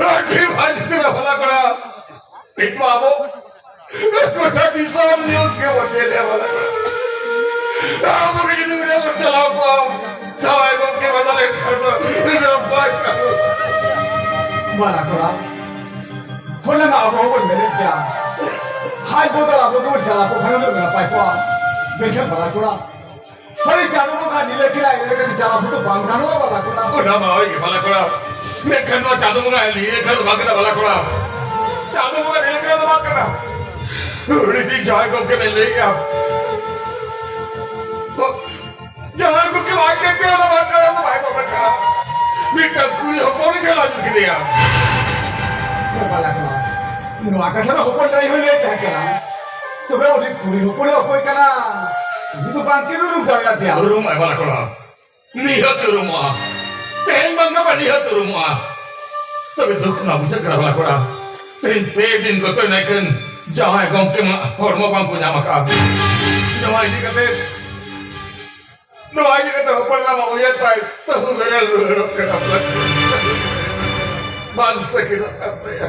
ᱟᱹᱰᱤ ᱵᱷᱟᱹᱜᱤ ᱠᱟᱛᱷᱟ ᱵᱟᱞᱟ ᱠᱚᱲᱟ᱾ ᱱᱤᱛ ᱢᱟ ᱟᱵᱚ ᱜᱚᱴᱟ ᱫᱤᱥᱚᱢ news ᱜᱮ ᱵᱚᱱ ᱧᱮᱞᱮᱫᱼᱟ ᱵᱟᱞᱟ ᱠᱚᱲᱟ᱾ ᱟᱵᱚ ᱜᱮ ᱡᱩᱫᱤ ᱚᱸᱰᱮ ᱵᱚᱱ ᱪᱟᱞᱟᱣ ᱠᱚᱜᱼᱟ, ᱡᱟᱶᱟᱭ ᱜᱚᱢᱠᱮ ᱵᱟᱫᱟᱞ ᱮᱱᱠᱷᱟᱱ ᱫᱚ ᱱᱟᱯᱟᱭ ᱠᱚᱜᱼᱟ᱾ ᱵᱟᱞᱟ ᱠᱚᱲᱟ, ᱚᱱᱟ ᱢᱟ ᱟᱵᱚ ᱦᱚᱸᱵᱚᱱ ᱢᱮᱱᱮᱫ ᱜᱮᱭᱟ, ᱦᱟᱭ ᱵᱚᱫᱚᱞ ᱟᱵᱚ ᱜᱮᱵᱚᱱ ᱪᱟᱞᱟᱣ ᱠᱚᱜ ᱠᱷᱟᱱ ᱫᱚ ᱱᱟᱯᱟᱭ ᱠᱚᱜᱼᱟ᱾ ᱢᱮᱱᱠᱷᱟᱱ ᱵᱟᱞᱟ ᱠᱚᱲᱟ, ᱦᱳᱭ, ᱪᱟᱸᱫᱳ ᱵᱚᱸᱜᱟ ᱱᱤᱞᱟᱹᱠᱤᱞᱟ ᱮᱲᱮ ᱠᱟᱛᱮ ᱪᱟᱞᱟᱣ ᱦᱚᱸᱛᱚ ᱵᱟᱝ ᱜᱟᱱᱚᱜᱼᱟ, ᱵᱟᱞᱟ ᱠᱚᱲᱟ᱾ ᱚᱱᱟ ᱢᱟ ᱦᱳᱭ ᱜᱮ, ᱵᱟᱞᱟ ᱠᱚᱲᱟ᱾ ᱢᱮᱱᱠᱷᱟᱱ ᱱᱚᱣᱟ ᱪᱟᱸᱫᱳ ᱵᱚᱸᱜᱟ ᱱᱤᱞᱟᱹᱠᱤᱞᱟ ᱫᱚ ᱵᱟᱝ ᱠᱟᱱᱟ, ᱵᱟᱞᱟ ᱠᱚᱲᱟ᱾ ᱪᱟᱸᱫᱳ ᱵᱚᱸᱜᱟ ᱱᱤᱞᱟᱹᱠᱤᱞᱟ ᱫᱚ ᱵᱟᱝ ᱠᱟᱱᱟ᱾ ᱩᱱᱤ ᱫᱚ ᱡᱟᱦᱟᱸᱭ ᱜᱚᱢᱠᱮ ᱵᱮᱱ ᱞᱟᱹᱭᱮᱜᱼᱟ, ᱡᱟᱦᱟᱸᱭ ᱜᱚᱢᱠᱮ ᱵᱟᱭ ᱛᱮᱛᱮ ᱚᱱᱟ ᱵᱟᱝ ᱠᱟᱱᱟ, ᱫᱚ ᱵᱟᱭ ᱜᱚᱢᱠᱮ ᱠᱟᱱᱟ᱾ ᱢᱤᱫᱴᱟᱝ ᱠᱩᱲᱤ ᱦᱚᱯᱚᱱ ᱜᱮ ᱞᱟᱡ ᱠᱮᱫᱮᱭᱟ᱾ ᱵᱟᱞᱟ ᱠᱚᱲᱟ, ᱱᱚᱣᱟ ᱠᱟᱛᱷᱟ ᱫᱚ ᱦᱚᱯᱚᱱ ᱮᱨᱟᱭ ᱦᱚᱸᱭ ᱞᱟᱹᱭ ᱛᱟᱦᱮᱸ ᱠᱟᱱᱟ᱾ ᱛᱚᱵᱮ ᱩᱱᱤ ᱠᱩᱲᱤ ᱦᱚᱯᱚᱱᱮ ᱚᱠᱚᱭ ᱠᱟᱱᱟ? ᱩᱱᱤ ᱫᱚ ᱵᱟᱝ ᱠᱤᱱ ᱩᱨᱩᱢ ᱫᱟᱲᱮᱭᱟᱫᱮᱭᱟ᱾ ᱩᱨᱩᱢᱟᱭ ᱵᱟᱞᱟ ᱠᱚᱲᱟ, ᱱᱤᱦᱟᱹᱛ ᱩᱨᱩᱢᱚᱜᱼᱟ᱾ ᱛᱮᱦᱮᱧ ᱵᱟᱝ ᱜᱟᱯᱟ ᱱᱤᱦᱟᱹᱛ ᱩᱨᱩᱢᱚᱜᱼᱟ᱾ ᱛᱚᱵᱮ ᱫᱩᱠ ᱢᱟ ᱵᱩᱡᱷᱟᱹᱜ ᱠᱟᱱᱟ ᱵᱟᱞᱟ ᱠᱚᱲᱟ, ᱛᱮᱦᱮᱧ ᱯᱮ ᱫᱤᱱ ᱜᱚᱛᱚᱭ ᱱᱟᱭᱠᱮᱱ ᱡᱟᱶᱟᱭ ᱜᱚᱢᱠᱮ ᱢᱟ ᱦᱚᱲᱢᱚ ᱵᱟᱝ ᱠᱚ ᱧᱟᱢ ᱟᱠᱟᱫ᱾ ᱱᱚᱣᱟ ᱤᱫᱤ ᱠᱟᱛᱮ, ᱱᱚᱣᱟ ᱤᱫᱤ ᱠᱟᱛᱮ ᱦᱚᱯᱚᱱ ᱮᱨᱟ ᱢᱟ ᱩᱭᱦᱟᱹᱨ ᱛᱟᱭ ᱛᱟᱹᱦᱩ ᱵᱮᱨᱮᱞ ᱨᱩᱣᱟᱹᱲᱚᱜ ᱠᱟᱱᱟ᱾ ᱵᱟᱝ ᱥᱟᱹᱠᱤᱱᱚᱜ ᱠᱟᱱ ᱛᱟᱭᱟ᱾